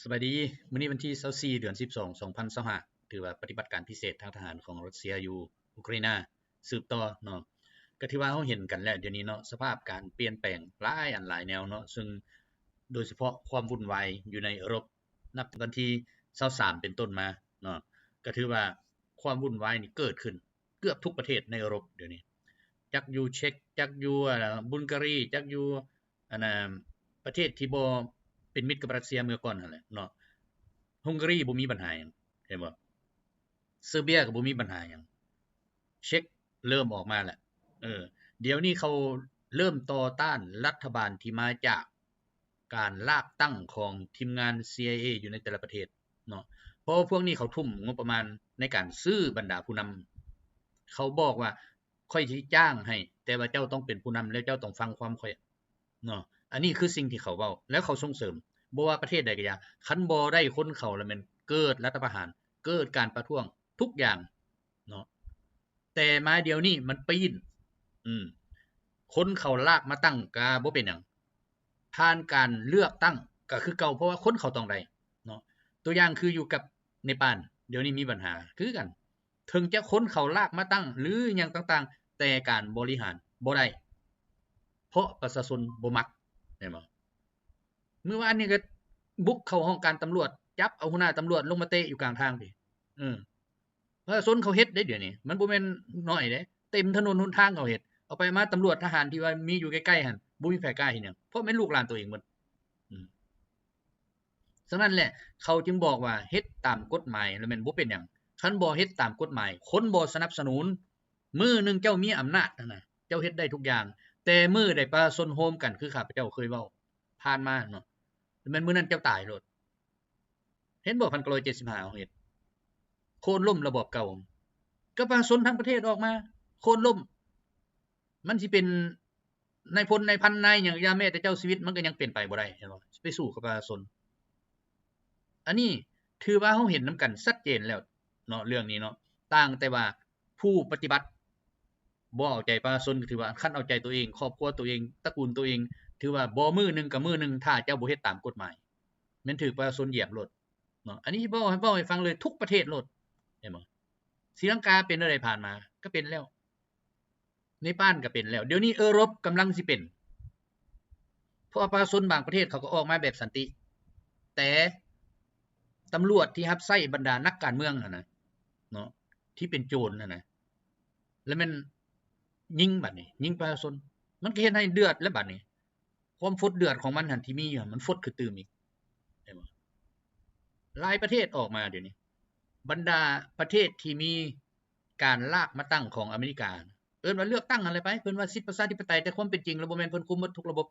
ສະບາຍດີ, ມື້ນີ້ວັນທີຊາວສີ່ ເດືອນສິບສອງ ສອງພັນຊາວຫ້າ ຖືວ່າປະຕິບັດການພິເສດທາງທະຫານຂອງຣັດເຊຍຢູ່ອຸກຣາຍນາສືບຕໍ່ເນາະ. ກໍຖືວ່າເຮົາເຫັນກັນແລ້ວດຽວນີ້ເນາະ, ສະພາບການປ່ຽນແປງຫຼາຍອັນຫຼາຍແນວເນາະ, ເຊິ່ງໂດຍສະເພາະຄວາມວຸ່ນວາຍຢູ່ໃນເອີຣົບ ນັບແຕ່ວັນທີຊາວສາມເປັນຕົ້ນມາເນາະ, ກໍຖືວ່າຄວາມວຸ່ນວາຍນີ້ເກີດຂຶ້ນເກືອບທຸກປະເທດໃນເອີຣົບດຽວນີ້, ຈັກຢູ່ເຊັກ ຈັກຢູ່ ອາ ບຸນກາຣີ ຈັກຢູ່ ອັນນ່າ ປະເທດທີ່ບໍ່ເປັນມິດກັບຣັດເຊຍເມື່ອກ່ອນຫັ້ນແຫຼະເນາະ. ຮົງກາຣີບໍ່ມີບັນຫາຫຍັງ ເຫັນບໍ່? ເຊີເບຍກໍບໍ່ມີບັນຫາຫຍັງ, ເຊັກເລີ່ມອອກມາແລ້ວ. ເອີ ດຽວນີ້ເຂົາເລີ່ມຕໍ່ຕ້ານລັດຖະບານທີ່ມາຈາກການລາກຕັ້ງຂອງທີມງານ ຊີໄອເອ ຢູ່ໃນແຕ່ລະປະເທດເນາະ, ເພາະວ່າພວກນີ້ເຂົາທຸ່ມງົບປະມານໃນການຊື້ບັນດາຜູ້ນຳ. ເຂົາບອກວ່າ ຂ້ອຍຊິຈ້າງໃຫ້, ແຕ່ວ່າເຈົ້າຕ້ອງເປັນຜູ້ນຳ ແລ້ວເຈົ້າຕ້ອງຟັງຄວາມຂ້ອຍເນາະ. ອັນນີ້ຄືສິ່ງທີ່ເຂົາເວົ້າ ແລ້ວເຂົາສົ່ງເສີມ, ບໍ່ວ່າປະເທດໃດກໍຢ່າ, ຄັນບໍ່ໄດ້ຄົນເຂົ້າ ລະແມ່ນເກີດລັດຖະປະຫານ, ເກີດການປະທ້ວງທຸກຢ່າງເນາະ. ແຕ່ມາດຽວນີ້ມັນປີ້ນ, ອືມ, ຄົນເຂົາລາກມາຕັ້ງກໍບໍ່ເປັນຫຍັງ, ຜ່ານການເລືອກຕັ້ງກໍຄືເກົ່າ, ເພາະວ່າຄົນເຂົາຕ້ອງໄດ້ເນາະ. ຕົວຢ່າງຄືຢູ່ກັບເນປານ, ດຽວນີ້ມີບັນຫາຄືກັນ. ເຖິງຈະຄົນເຂົາລາກມາຕັ້ງ ຫຼື ຫຍັງຕ່າງໆ, ແຕ່ການບໍລິຫານບໍ່ໄດ້ ເພາະປະຊາຊົນບໍ່ມັກ, ແມ່ນບໍ່? ມື້ວານນີ້ກໍບຸກເຂົ້າຫ້ອງການຕຳຫຼວດ, ຈັບເອົາຫົວໜ້າຕຳຫຼວດລົງມາເຕະຢູ່ກາງທາງພີ້. ເອີ ປະຊາຊົນເຂົາເຮັດເດ້ດຽວນີ້, ມັນບໍ່ແມ່ນນ້ອຍເດ້, ເຕັມຖະໜົນຫົນທາງເຂົາເຮັດ. ເອົາໄປມາຕຳຫຼວດທະຫານທີ່ວ່າມີຢູ່ໃກ້ໆຫັ້ນ ບໍ່ມີໃຜກ້າເຮັດຫຍັງ, ເພາະແມ່ນລູກຫຼານຕົວເອງໝົດ. ອືມ. ສະນັ້ນແຫຼະ ເຂົາຈຶ່ງບອກວ່າເຮັດຕາມກົດໝາຍແລ້ວແມ່ນບໍ່ເປັນຫຍັງ. ຄັນບໍ່ເຮັດຕາມກົດໝາຍ ຄົນບໍ່ສະໜັບສະໜູນ, ມື້ໜຶ່ງເຈົ້າມີອຳນາດຫັ້ນນະ ເຈົ້າເຮັດໄດ້ທຸກຢ່າງ, ແຕ່ມື້ໃດປະຊາຊົນໂຮມກັນ ຄືຂ້າພະເຈົ້າເຄີຍເວົ້າຜ່ານມາເນາະ, ແມ່ນມື້ນັ້ນເຈົ້າຕາຍໂລດ. ເຫັນບໍ່ ພັນເກົ້າຮ້ອຍເຈັດສິບຫ້າ ເຮົາເຮັດໂຄ່ນລົ້ມລະບອບເກົ່າ, ກໍປະຊາຊົນທັງປະເທດອອກມາໂຄ່ນລົ້ມ. ມັນຊິເປັນນາຍພົນນາຍພັນນາຍຫຍັງ, ຢ່າແມ້ແຕ່ເຈົ້າຊີວິດມັນກໍຍັງເປັນໄປບໍ່ໄດ້, ເຫັນບໍ່? ຊິໄປສູ້ກັບປະຊາຊົນ. ອັນນີ້ຖືວ່າເຮົາເຫັນນຳກັນຊັດເຈນແລ້ວເນາະ ເລື່ອງນີ້ເນາະ, ຕ່າງແຕ່ວ່າຜູ້ປະຕິບັດບໍ່ເອົາໃຈປະຊາຊົນ, ກໍຖືວ່າຄັນເອົາໃຈຕົວເອງ, ຄອບຄົວຕົວເອງ, ຕະກູນຕົວເອງ, ຖືວ່າບໍ່ມື້ໜຶ່ງກໍມື້ໜຶ່ງ, ຖ້າເຈົ້າບໍ່ເຮັດຕາມກົດໝາຍ ແມ່ນຖືກປະຊາຊົນຢຽບໂລດເນາະ. ອັນນີ້ເວົ້າ ເວົ້າໃຫ້ຟັງເລີຍ, ທຸກປະເທດໂລດ, ເຫັນບໍ່? ສີລັງກາເປັນແນວໃດຜ່ານມາ? ກໍເປັນແລ້ວ. ເນປານກໍເປັນແລ້ວ, ດຽວນີ້ເອີຣົບກຳລັງຊິເປັນ, ເພາະວ່າປະຊາຊົນບາງປະເທດເຂົາກໍອອກມາແບບສັນຕິ, ແຕ່ຕຳຫຼວດທີ່ຮັບໃຊ້ບັນດານັກການເມືອງຫັ້ນນະເນາະ, ທີ່ເປັນໂຈນຫັ້ນນະ, ແລ້ວແມ່ນຍິງ, ບັດນີ້ຍິງປະຊາຊົນ, ມັນກໍເຮັດໃຫ້ເດືອດແລ້ວບັດນີ້. ຄວາມຟົດເດືອດຂອງມັນຫັ້ນທີ່ມີຢູ່ຫັ້ນ ມັນຟົດຂຶ້ນຕື່ມອີກ, ເຫັນບໍ່? ຫຼາຍປະເທດອອກມາດຽວນີ້, ບັນດາປະເທດທີ່ມີການລາກມາຕັ້ງຂອງອາເມລິກາ, ເອີ້ນວ່າເລືອກຕັ້ງຫັ້ນແຫຼະໄປ, ເພິ່ນວ່າສິດປະຊາທິປະໄຕ, ແຕ່ຄວາມເປັນຈິງແລ້ວບໍ່ແມ່ນເພິ່ນຄຸມໝົດທຸກລະບົບ.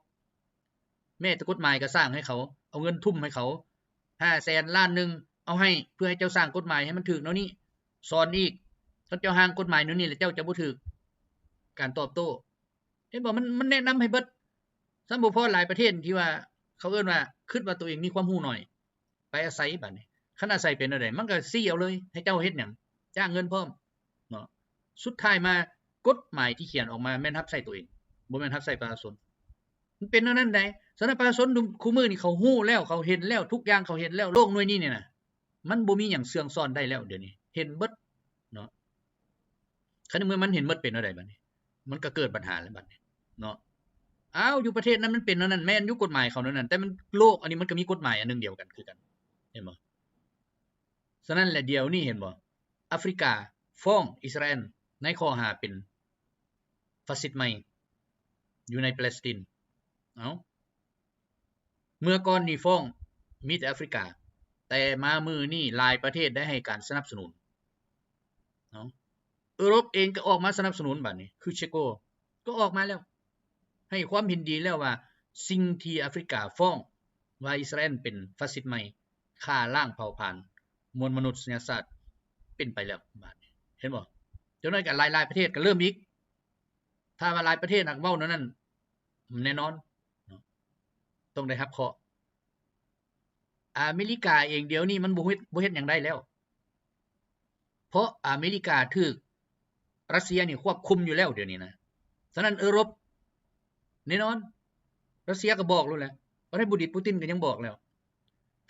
ແມ້ແຕ່ກົດໝາຍກໍສ້າງໃຫ້ເຂົາ, ເອົາເງິນທຸ່ມໃຫ້ເຂົາ ຫ້າແສນ ລ້ານໜຶ່ງ, ເອົາໃຫ້ ເພື່ອໃຫ້ເຈົ້າສ້າງກົດໝາຍໃຫ້ມັນຖືກແນວນີ້, ສອນອີກ, ຄັນເຈົ້າຮ່າງກົດໝາຍແນວນີ້ແລ້ວ ເຈົ້າຈະບໍ່ຖືກການຕອບໂຕ້. ເຫັນບໍ່? ມັນ ມັນແນະນຳໃຫ້ເບິດ. ຊ້ຳບໍ່ພໍ ຫຼາຍປະເທດທີ່ວ່າເຂົາເອີ້ນວ່າ ຄິດວ່າຕົວເອງມີຄວາມຮູ້ໜ້ອຍ ໄປອາໄສບັດນີ້. ຄັນອາໄສເປັນແນວໃດ? ມັນກໍຊີ້ເອົາເລີຍ ໃຫ້ເຈົ້າເຮັດຫຍັງ, ຈ້າງເງິນພ້ອມເນາະ. ສຸດທ້າຍມາ ກົດໝາຍທີ່ຂຽນອອກມາແມ່ນຮັບໃຊ້ຕົວເອງ, ບໍ່ແມ່ນຮັບໃຊ້ປະຊາຊົນ. ມັນເປັນແນວນັ້ນໃດ໋. ສະນັ້ນປະຊາຊົນທຸກມື້ນີ້ ເຂົາຮູ້ແລ້ວ, ເຂົາເຫັນແລ້ວ, ທຸກຢ່າງເຂົາເຫັນແລ້ວ. ໂລກໜ່ວຍນີ້ນີ້ນະ ມັນບໍ່ມີຫຍັງເຊື່ອງຊ້ອນໄດ້ແລ້ວ ດຽວນີ້ເຫັນເບິດເນາະ. ຄັນໃນເມື່ອມັນເຫັນໝົດ ເປັນແນວໃດບັດນີ້? ມັນກໍເກີດບັນຫາແລ້ວບັດນີ້ເນາະ. ອ້າວ ຢູ່ປະເທດນັ້ນມັນເປັນແນວນັ້ນ, ແມ່ນຢູ່ ກົດໝາຍເຂົາແນວນັ້ນ, ແຕ່ມັນ ໂລກອັນນີ້ມັນກໍມີກົດໝາຍອັນໜຶ່ງດຽວກັນຄືກັນ, ເຫັນບໍ່? ສະນັ້ນແຫຼະ ດຽວນີ້ເຫັນບໍ່? ອາຟຣິກາຟ້ອງອິດສະຣາແອນໃນຂໍ້ຫາເປັນຟາຊິດໃໝ່ຢູ່ໃນປາແລັສຕີນ. ເອົ້າ ເມື່ອກ່ອນນີ້ຟ້ອງມີແຕ່ອາຟຣິກາ, ແຕ່ມາມື້ນີ້ຫຼາຍປະເທດໄດ້ໃຫ້ການສະໜັບສະໜູນ. ເອົ້າ ເອີຣົບເອງກໍອອກມາສະໜັບສະໜູນບັດນີ້, ຄືເຊໂກກໍອອກມາແລ້ວ, ໃຫ້ຄວາມເຫັນດີແລ້ວວ່າ ສິ່ງທີ່ອາຟຣິກາຟ້ອງວ່າອິດສະຣາແອນເປັນຟາຊິດໃໝ່, ຂ້າລ້າງເຜົ່າຜານມວນມະນຸດສະຍະຊາດ ເປັນໄປແລ້ວບາດນີ້, ເຫັນບໍ່? ຈັກໜ້ອຍກໍຫຼາຍໆປະເທດກໍເລີ່ມອີກ. ຖ້າວ່າຫຼາຍປະເທດຫາກເວົ້າແນວນັ້ນແນ່ນອນເນາະ ຕ້ອງໄດ້ຮັບເຄາະ. ອາເມລິກາເອງດຽວນີ້ມັນບໍ່ເຮັດ ບໍ່ເຮັດຫຍັງໄດ້ແລ້ວ, ເພາະອາເມລິກາຖືກຣັດເຊຍນີ້ຄວບຄຸມຢູ່ແລ້ວດຽວນີ້ນະ. ສະນັ້ນເອີຣົບແນ່ນອນ, ຣັດເຊຍກໍບອກໂລດແຫຼະ, ປະທານາທິບໍດີປູຕິນກໍຍັງບອກແລ້ວ,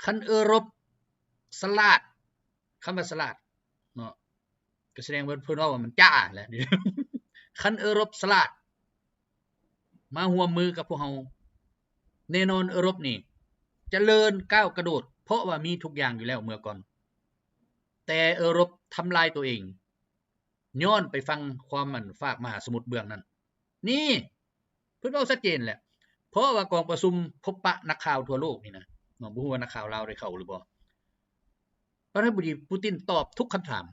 ຄັນເອີຣົບສະຫຼາດ, ຄຳວ່າສະຫຼາດເນາະ ກໍສະແດງວ່າເພິ່ນເວົ້າວ່າມັນຈ້າແຫຼະ. ຄັນເອີຣົບສະຫຼາດມາຮ່ວມມືກັບພວກເຮົາ, ແນ່ນອນເອີຣົບນີ້ຈະເລີນກ້າວກະໂດດ ເພາະວ່າມີທຸກຢ່າງຢູ່ແລ້ວເມື່ອກ່ອນ. ແຕ່ເອີຣົບທຳລາຍຕົວເອງ ຍ້ອນໄປຟັງຄວາມອັນຟາກມະຫາສະໝຸດເບື້ອງນັ້ນ. ນີ້ ເພິ່ນເວົ້າຊັດເຈນແຫຼະ ເພາະວ່າກອງປະຊຸມພົບປະນັກຂ່າວທົ່ວໂລກນີ້ນະເນາະ, ບໍ່ຮູ້ວ່ານັກຂ່າວລາວໄດ້ເຂົ້າຫຼືບໍ່, ປະທານາທິບໍດີປູຕິນຕອບທຸກຄຳຖາມ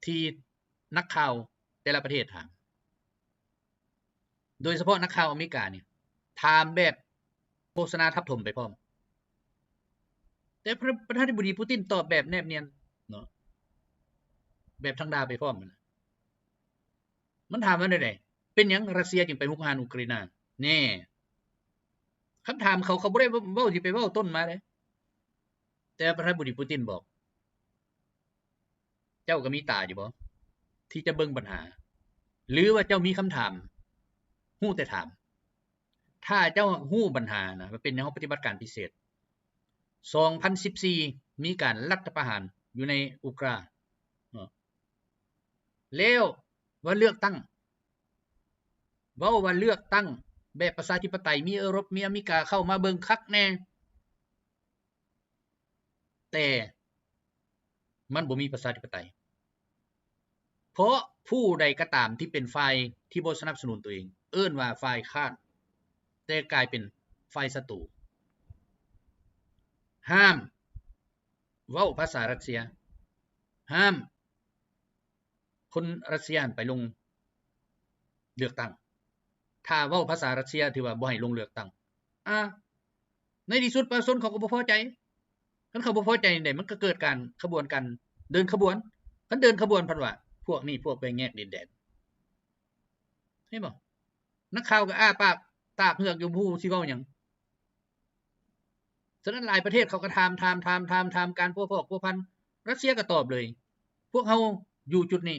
ທີ່ນັກຂ່າວແຕ່ລະປະເທດຖາມ. ໂດຍສະເພາະນັກຂ່າວອາເມລິການີ້ ຖາມແບບໂຄສະນາທັບຖົມໄປພ້ອມ. ແຕ່ປະ ປະທານາທິບໍດີປູຕິນຕອບແບບແນບນຽນເນາະ, ແບບທາງດ່າໄປພ້ອມ. ມັນຖາມວ່າແນວໃດ? ເປັນຫຍັງຣັດເຊຍຈຶ່ງໄປຮຸກຮານອຸກຣາຍນາ? ແນ່ ຄຳຖາມເຂົາ ເຂົາບໍ່ໄດ້ເວົ້າ ຊິໄປເວົ້າຕົ້ນມາເດ້. ແຕ່ປະທານາທິບໍດີປູຕິນບອກ ເຈົ້າກໍມີຕາຢູ່ບໍ່ ທີ່ຈະເບິ່ງບັນຫາ? ຫຼືວ່າເຈົ້າມີຄຳຖາມ ຮູ້ແຕ່ຖາມ? ຖ້າເຈົ້າຮູ້ບັນຫານະ ວ່າເປັນຫຍັງເຮົາປະຕິບັດການພິເສດ, ສອງພັນສິບສີ່ ມີການລັດຖະປະຫານຢູ່ໃນອຸກຣາເນາະ, ແລ້ວວ່າເລືອກຕັ້ງ, ເວົ້າວ່າເລືອກຕັ້ງແບບປະຊາທິປະໄຕ, ມີເອີຣົບ ມີອາເມລິກາເຂົ້າມາເບິ່ງຄັກແນ່. ແຕ່ມັນບໍ່ມີປະຊາທິປະໄຕ ເພາະຜູ້ໃດກໍຕາມທີ່ເປັນຝ່າຍທີ່ບໍ່ສະໜັບສະໜູນຕົວເອງ ເອີ້ນວ່າຝ່າຍຄ້ານ, ແຕ່ກາຍເປັນຝ່າຍສັດຕູ. ຫ້າມເວົ້າພາສາຣັດເຊຍ, ຫ້າມ ຄົນຣັດເຊຍຫັ້ນໄປລົງເລືອກຕັ້ງ. ຖ້າເວົ້າພາສາຣັດເຊຍ ຖືວ່າບໍ່ໃຫ້ລົງເລືອກຕັ້ງ. ອາ ໃນທີ່ສຸດປະຊາຊົນເຂົາກໍບໍ່ພໍໃຈ. ຄັນເຂົາບໍ່ພໍໃຈແນວໃດ ມັນກໍເກີດການຂະບວນການເດີນຂະບວນ. ຄັນເດີນຂະບວນພັດວ່າ ພວກນີ້ພວກແບ່ງແຍກດິນແດນ. ເຫັນບໍ່? ນັກຂ່າວກໍອ້າປາກຕາກເຫືອກຢູ່ ບໍ່ຮູ້ຊິເວົ້າຫຍັງ. ສະນັ້ນຫຼາຍປະເທດເຂົາກໍຖາມ ຖາມ ຖາມ ຖາມ ຖາມການພົວພັນ. ຣັດເຊຍກໍຕອບເລີຍ, ພວກເຮົາຢູ່ຈຸດນີ້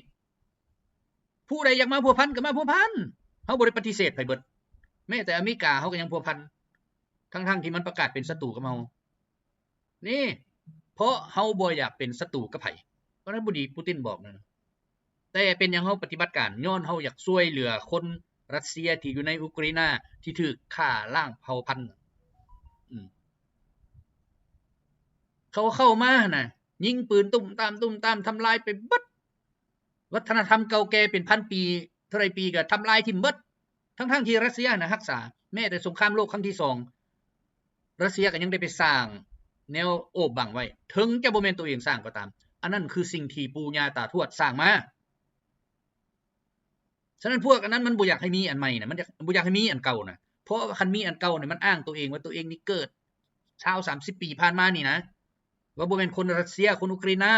ຜູ້ໃດຢາກມາພົວພັນກໍມາພົວພັນ, ເຮົາບໍ່ໄດ້ປະຕິເສດໃຜເບິດ. ແມ້ແຕ່ອາເມລິກາເຮົາກໍຍັງພົວພັນ ທັງໆທີ່ມັນປະກາດເປັນສັດຕູກັບເຮົາ. ນີ້ ເພາະເຮົາບໍ່ຢາກເປັນສັດຕູກັບໃຜ, ປະທານາທິບໍດີປູຕິນບອກນັ້ນ. ແຕ່ເປັນຫຍັງເຮົາປະຕິບັດການ? ຍ້ອນເຮົາຢາກຊ່ວຍເຫຼືອຄົນຣັດເຊຍທີ່ຢູ່ໃນອຸກຣາຍນາທີ່ຖືກຂ້າລ້າງເຜົ່າພັນ. ອືມ ເຂົາເຂົ້າມາຫັ້ນນະ ຍິງປືນຕຸ້ມຕາມ ຕຸ້ມຕາມ ທຳລາຍໄປເບິດ. ວັດທະນະທຳເກົ່າແກ່ເປັນພັນປີ ເທົ່າໃດປີກໍທຳລາຍຖິ້ມເບິດ. ທັງໆທີ່ຣັດເຊຍນະຮັກສາ, ແມ້ແຕ່ສົງຄາມໂລກຄັ້ງທີສອງ ຣັດເຊຍກໍຍັງໄດ້ໄປສ້າງແນວໂອບບັງໄວ້, ເຖິງຈະບໍ່ແມ່ນຕົວເອງສ້າງກໍຕາມ. ອັນນັ້ນຄືສິ່ງທີ່ປູ່ຍ່າຕາທວດສ້າງມາ. ສະນັ້ນພວກອັນນັ້ນມັນບໍ່ຢາກໃຫ້ມີອັນໃໝ່ນະ, ມັນຢາກ ບໍ່ຢາກໃຫ້ມີອັນເກົ່ານະ. ເພາະວ່າຄັນມີອັນເກົ່ານີ້ ມັນອ້າງຕົວເອງວ່າຕົວເອງນີ້ເກີດຊາວສາມສິບປີຜ່ານມານີ້ນະ, ວ່າບໍ່ແມ່ນຄົນຣັດເຊຍ ຄົນອຸກຣາຍນາ.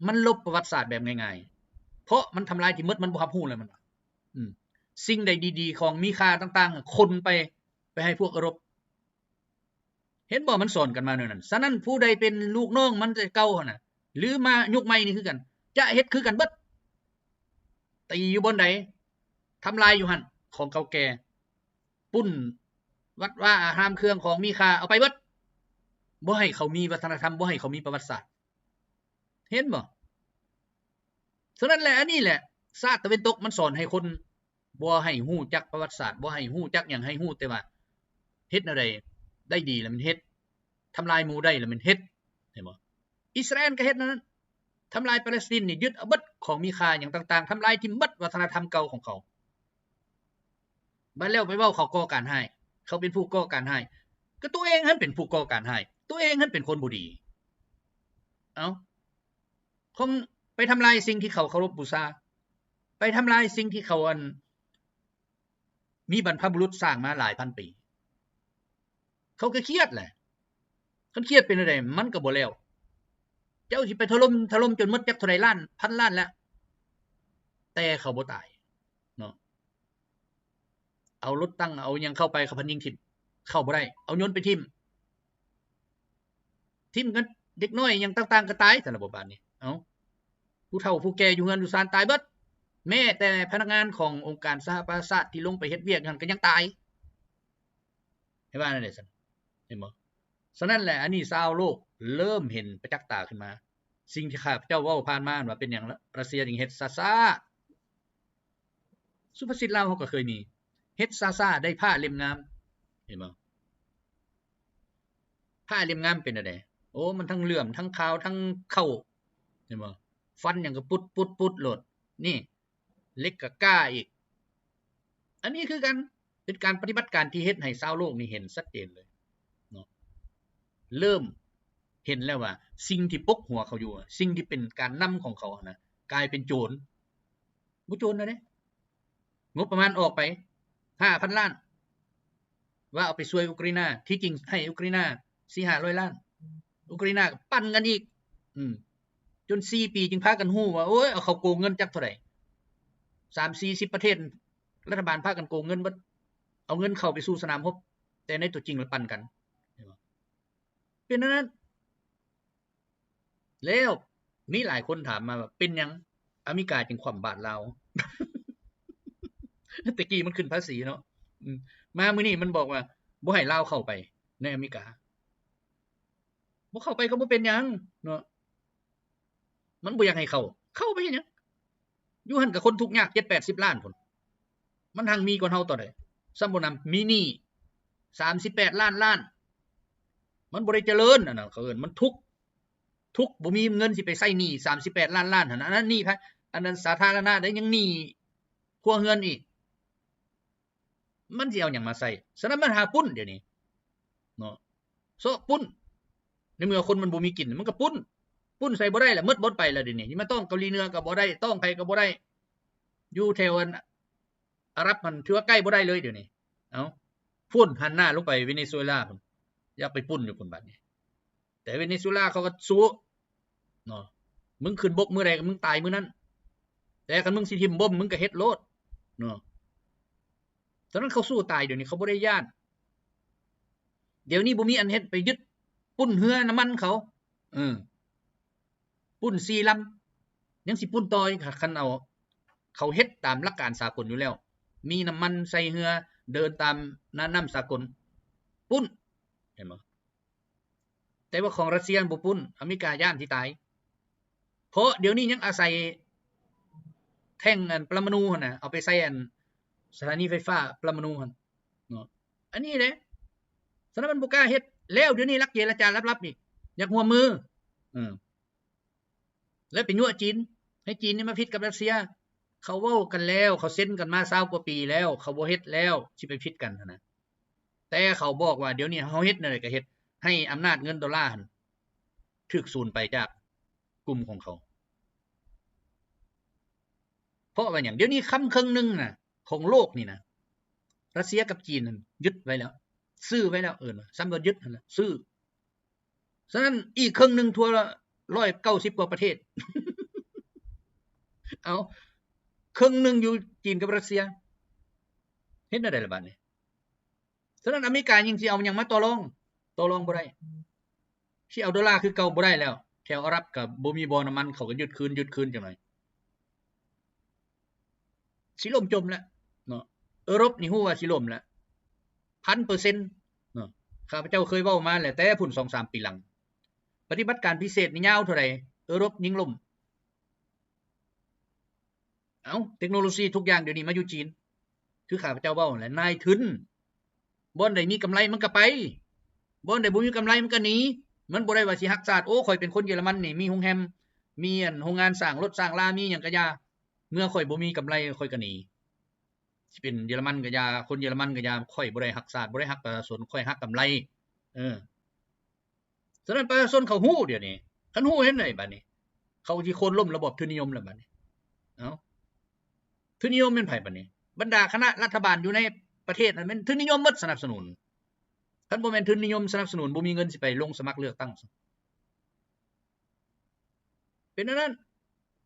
ມັນລົບປະຫວັດສາດແບບງ່າຍໆ ເພາະມັນທຳລາຍທີ່ໝົດ, ມັນບໍ່ຮັບຮູ້ແລ້ວ. ມັນວ່າ ອືມ ສິ່ງໃດດີໆ ຂອງມີຄ່າຕ່າງໆ ຄົນໄປ ໄປໃຫ້ພວກເອີຣົບ. ເຫັນບໍ່? ມັນສອນກັນມາແນວນັ້ນ. ສະນັ້ນຜູ້ໃດເປັນລູກນ້ອງມັນແຕ່ເກົ່າຫັ້ນນະ ຫຼືມາຍຸກໃໝ່ນີ້ຄືກັນ ຈະເຮັດຄືກັນເບິດ. ຕີຢູ່ບ່ອນໃດ ທຳລາຍຢູ່ຫັ້ນ ຂອງເກົ່າແກ່, ປຸ້ນວັດວາອາຮາມ ເຄື່ອງຂອງມີຄ່າ ເອົາໄປເບິດ. ບໍ່ໃຫ້ເຂົາມີວັດທະນະທຳ, ບໍ່ໃຫ້ເຂົາມີປະຫວັດສາດ. ເຫັນບໍ່? ສະນັ້ນແຫຼະ ອັນນີ້ແຫຼະ ຊາດຕາເວັນຕົກມັນສອນໃຫ້ຄົນ ບໍ່ໃຫ້ຮູ້ຈັກປະຫວັດສາດ, ບໍ່ໃຫ້ຮູ້ຈັກຫຍັງ, ໃຫ້ຮູ້ແຕ່ວ່າເຮັດແນວໃດໄດ້ດີລະແມ່ນເຮັດ, ທຳລາຍໝູ່ໄດ້ລະແມ່ນເຮັດ. ເຫັນບໍ່? ອິດສະຣາແອນກໍເຮັດແນວນັ້ນ, ທຳລາຍປາແລັສຕິນນີ້, ຍຶດເອົາເບິດຂອງມີຄ່າຫຍັງຕ່າງໆ, ທຳລາຍຖິ້ມເບິດວັດທະນະທຳເກົ່າຂອງເຂົາ. ບາດແລ້ວໄປເວົ້າເຂົາກໍ່ການຮ້າຍ, ເຂົາເປັນຜູ້ກໍ່ການຮ້າຍ, ກໍຕົວເອງຫັ້ນເປັນຜູ້ກໍ່ການຮ້າຍ, ຕົວເອງຫັ້ນເປັນຄົນບໍ່ດີ. ເອົ້າ ຂອງ ໄປທຳລາຍສິ່ງທີ່ເຂົາເຄົາລົບບູຊາ, ໄປທຳລາຍສິ່ງທີ່ເຂົາ ອັນ ມີບັນພະບຸລຸດສ້າງມາຫຼາຍພັນປີ. ເຂົາກໍຄຽດແຫຼະ, ຄັນຄຽດເປັນແນວໃດ ມັນກໍບໍ່ແລ້ວ. ເຈົ້າຊິໄປຖະຫຼົ່ມ ຖະຫຼົ່ມຈົນໝົດຈັກເທົ່າໃດລ້ານ ພັນລ້ານແລ້ວ, ແຕ່ເຂົາບໍ່ຕາຍເນາະ. ເອົາລົດຕັງ ເອົາຫຍັງເຂົ້າໄປ ເຂົາພັດຍິງຖິ້ມ, ເຂົ້າບໍ່ໄດ້, ເອົາຍົນໄປຖິ້ມ. ຖິ້ມກັນເດັກນ້ອຍຫຍັງຕ່າງໆກໍຕາຍຊັ້ນລະບໍບາດນີ້. ເອົ້າ ຜູ້ເຖົ້າຜູ້ແກ່ຢູ່ເຮືອນຢູ່ຊານຕາຍເບິດ, ແມ້ແຕ່ພະນັກງານຂອງອົງການສະຫະປະຊາຊາດທີ່ລົງໄປເຮັດວຽກຫັ້ນກໍຍັງຕາຍ. ໃຫ້ວ່າແນວໃດຊັ້ນ? ເຫັນບໍ່? ສະນັ້ນແຫຼະ ອັນນີ້ຊາວໂລກເລີ່ມເຫັນປະຈັກຕາຂຶ້ນມາ. ສິ່ງທີ່ຂ້າພະເຈົ້າເວົ້າຜ່ານມາວ່າເປັນຫຍັງລະ ຣັດເຊຍຈຶ່ງເຮັດຊ້າໆ? ສຸພາສິດລາວເຮົາກໍເຄີຍມີ ເຮັດຊ້າໆ ໄດ້ຜ້າເຫຼັ້ມງາມ. ເຫັນບໍ່? ຜ້າເຫຼັ້ມງາມເປັນແນວໃດ? ໂອ້ ມັນທັງເຫຼື້ອມ ທັງຂາວ ທັງເຂົ້າ ເຫັນບໍ່? ຟັນຫຍັງກໍປຸດໆໆໂລດ. ນີ້ ເຫຼັກກໍກ້າອີກ. ອັນນີ້ຄືກັນ ເປັນການປະຕິບັດການທີ່ເຮັດໃຫ້ຊາວໂລກນີ້ເຫັນຊັດເຈນເລີຍເນາະ. ເລີ່ມເຫັນແລ້ວວ່າ ສິ່ງທີ່ປົກຫົວເຂົາຢູ່ ສິ່ງທີ່ເປັນການນຳຂອງເຂົາຫັ້ນນະ ກາຍເປັນໂຈນ. ບໍ່ໂຈນແລ້ວເດ້. ງົບປະມານອອກໄປຫ້າພັນລ້ານ ວ່າເອົາໄປຊ່ວຍອຸກຣາຍນາ, ທີ່ຈິງໃຫ້ອຸກຣາຍນາສີ່ຫ້າຮ້ອຍລ້ານ ອຸກຣາຍນາກໍປັ່ນກັນອີກ. ອືມ ຈົນສີ່ປີຈຶ່ງພາກັນຮູ້ວ່າ ໂອ້ຍ ເອົາເຂົາໂກງເງິນຈັກເທົ່າໃດ ສາມສີ່ສິບປະເທດ ລັດຖະບານພາກັນໂກງເງິນເບິດ ເອົາເງິນເຂົ້າໄປສູ່ສະໜາມຮົບ ແຕ່ໃນຕົວຈິງລະປັ່ນກັນ. ເຫັນບໍ່? ເປັນອັນນັ້ນ. ແລ້ວມີຫຼາຍຄົນຖາມມາວ່າ ເປັນຫຍັງອາເມລິກາຈຶ່ງຄວ່ຳບາດລາວ? ແຕ່ກີ້ມັນຂຶ້ນພາສີເນາະ ອືມ ມາມື້ນີ້ມັນບອກວ່າບໍ່ໃຫ້ລາວເຂົ້າໄປໃນອາເມລິກາ. ບໍ່ເຂົ້າໄປກໍບໍ່ເປັນຫຍັງເນາະ ມັນບໍ່ຢາກໃຫ້ເຂົ້າ ເຂົ້າໄປເຮັດຫຍັງ? ຢູ່ຫັ້ນກໍຄົນທຸກຍາກເຈັດແປດສິບລ້ານພຸ້ນ ມັນຮັ່ງມີກວ່າເຮົາຕົວໃດ? ຊ້ຳບໍ່ນຳ ມີໜີ້ສາມສິບແປດລ້ານລ້ານ ມັນບໍ່ໄດ້ຈະເລີນ ອັນນັ້ນເຂົາເອີ້ນມັນທຸກ ທຸກ ບໍ່ມີເງິນຊິໄປໃຊ້ໜີ້ສາມສິບແປດລ້ານລ້ານຫັ້ນ ອັນນັ້ນໜີ້ໃຜ? ອັນນັ້ນສາທາລະນະເດ້ ຍັງໜີ້ຄົວເຮືອນອີກ ມັນຊິເອົາຫຍັງມາໃຊ້? ສະນັ້ນມັນຫາປຸ້ນດຽວນີ້ເນາະ ຊອກປຸ້ນ ໃນເມື່ອຄົນມັນບໍ່ມີກິນ ມັນກໍປຸ້ນ ປຸ້ນໃສ່ບໍ່ໄດ້ລະ ໝົດບົດໄປລະດຽວນີ້ ຊິມາຕ້ອງເກົາຫຼີເໜືອກໍບໍ່ໄດ້ ຕ້ອງໃຜກໍບໍ່ໄດ້ ຢູ່ແຖວອັນອາຣັບຫັ້ນ ຖືວ່າໃກ້ບໍ່ໄດ້ເລີຍດຽວນີ້. ເອົ້າ ພຸ້ນ ຫັນໜ້າລົງໄປເວເນຊູເອລາພຸ້ນ ຢາກໄປປຸ້ນຢູ່ພຸ້ນບາດນີ້ ແຕ່ເວເນຊູເອລາເຂົາກໍສູ້ເນາະ ມຶງຂຶ້ນບົກມື້ໃດກໍມຶງຕາຍມື້ນັ້ນ ແຕ່ຄັນມຶງຊິຖິ້ມບົມ ມຶງກໍເຮັດໂລດເນາະ. ຕອນນັ້ນເຂົາສູ້ຕາຍ ດຽວນີ້ເຂົາບໍ່ໄດ້ຢ້ານ ດຽວນີ້ບໍ່ມີອັນເຮັດ ໄປຍຶດປຸ້ນເຮືອນ້ຳມັນເຂົາ ເອີ ປຸ້ນສີ່ລຳ ຍັງຊິປຸ້ນຕໍ່ອີກ ຄັນເອົາ ເຂົາເຮັດຕາມຫຼັກການສາກົນຢູ່ແລ້ວ ມີນ້ຳມັນໃສ່ເຮືອ ເດີນຕາມນ່ານນ້ຳສາກົນ ປຸ້ນ ເຫັນບໍ່? ແຕ່ວ່າຂອງຣັດເຊຍບໍ່ປຸ້ນ ອາເມລິກາຢ້ານຊິຕາຍ ເພາະດຽວນີ້ຍັງອາໄສແທ່ງອັນປະລະມະນູຫັ້ນນະ ເອົາໄປໃສ່ອັນສະຖານີໄຟຟ້າປະລະມະນູຫັ້ນເນາະ ອັນນີ້ເດ້. ສະນັ້ນມັນບໍ່ກ້າເຮັດ ແລ້ວດຽວນີ້ລັກເຈລະຈາລັບໆອີກ ຢາກຮ່ວມມື ເອີ ແລ້ວໄປຍົວະຈີນ ໃຫ້ຈີນນີ້ມາຜິດກັບຣັດເຊຍ. ເຂົາເວົ້າກັນແລ້ວ ເຂົາເຊັນກັນມາຊາວກວ່າປີແລ້ວ ເຂົາບໍ່ເຮັດແລ້ວ ຊິໄປຜິດກັນຫັ້ນນະ. ແຕ່ເຂົາບອກວ່າ ດຽວນີ້ເຮົາເຮັດແນວໃດກໍເຮັດ ໃຫ້ອຳນາດເງິນໂດລາຫັ້ນຖືກສູນໄປຈາກກຸ່ມຂອງເຂົາ. ເພາະວ່າຫຍັງ? ດຽວນີ້ຄຳເຄິ່ງໜຶ່ງນະ ຂອງໂລກນີ້ນະ ຣັດເຊຍກັບຈີນຫັ້ນຍຶດໄວ້ແລ້ວ ຊື້ໄວ້ແລ້ວ ເອີ້ນວ່າ ຊ້ຳວ່າຍຶດຫັ້ນລະ ຊື້. ສະນັ້ນອີກເຄິ່ງໜຶ່ງທົ່ວລະຮ້ອຍເກົ້າສິບກວ່າປະເທດ ເອົາ ເຄິ່ງໜຶ່ງຢູ່ຈີນກັບຣັດເຊຍ ເຮັດແນວໃດລະບາດນີ້? ສະນັ້ນອາເມລິກາຍັງຊິເອົາຫຍັງມາຕໍ່ລອງ? ຕໍ່ລອງບໍ່ໄດ້ ຊິເອົາໂດລາຄືເກົ່າບໍ່ໄດ້ແລ້ວ ແຖວອາຣັບກໍບໍ່ມີບໍ່ນ້ຳມັນ ເຂົາກໍຍຶດຄືນ ຍຶດຄືນຈັກໜ່ອຍ ຊິລົ້ມຈົມແລ້ວເນາະ. ເອີຣົບນີ້ຮູ້ວ່າຊິລົ້ມແລ້ວ ພັນເປີເຊັນເນາະ. ຂ້າພະເຈົ້າເຄີຍເວົ້າມາແລ້ວ ແຕ່ພຸ້ນສອງສາມປີຫຼັງ ປະຕິບັດການພິເສດນີ້ຍາວເທົ່າໃດ ເອີຣົບຍິ່ງລົ້ມ. ເອົ້າ ເຕັກໂນໂລຊີທຸກຢ່າງດຽວນີ້ມາຢູ່ຈີນ ຄືຂ້າພະເຈົ້າເວົ້າຫັ້ນແຫຼະ ນາຍທຶນ ບ່ອນໃດມີກຳໄລມັນກໍໄປ ບ່ອນໃດບໍ່ມີກຳໄລມັນກໍໜີ. ມັນບໍ່ໄດ້ວ່າຊິຮັກຊາດ ໂອ້ ຂ້ອຍເປັນຄົນເຢຍລະມັນນີ້ ມີໂຮງແຮມ ມີອັນໂຮງງານສ້າງລົດສ້າງລາ ມີຫຍັງກະຢ່າ ເມື່ອຂ້ອຍບໍ່ມີກຳໄລຂ້ອຍກໍໜີ. ຊິເປັນເຢຍລະມັນກໍຢ່າ ຄົນເຢຍລະມັນກໍຢ່າ ຂ້ອຍບໍ່ໄດ້ຮັກຊາດ ບໍ່ໄດ້ຮັກປະຊາຊົນ ຂ້ອຍຮັກກຳໄລ ເອີ. ສະນັ້ນປະຊາຊົນເຂົາຮູ້ດຽວນີ້ ຄັນຮູ້ເຮັດໃດບາດນີ້ ເຂົາຊິໂຄ່ນລົ້ມລະບອບທຶນນິຍົມແລ້ວບາດນີ້. ເອົ້າ ທຶນນິຍົມແມ່ນໃຜບາດນີ້? ບັນດາຄະນະລັດຖະບານຢູ່ໃນປະເທດນັ້ນແມ່ນທຶນນິຍົມໝົດສະໜັບສະໜູນ. ຄັນບໍ່ແມ່ນທຶນນິຍົມສະໜັບສະໜູນ ບໍ່ມີເງິນຊິໄປລົງສະໝັກເລືອກຕັ້ງ ເປັນແນວນັ້ນ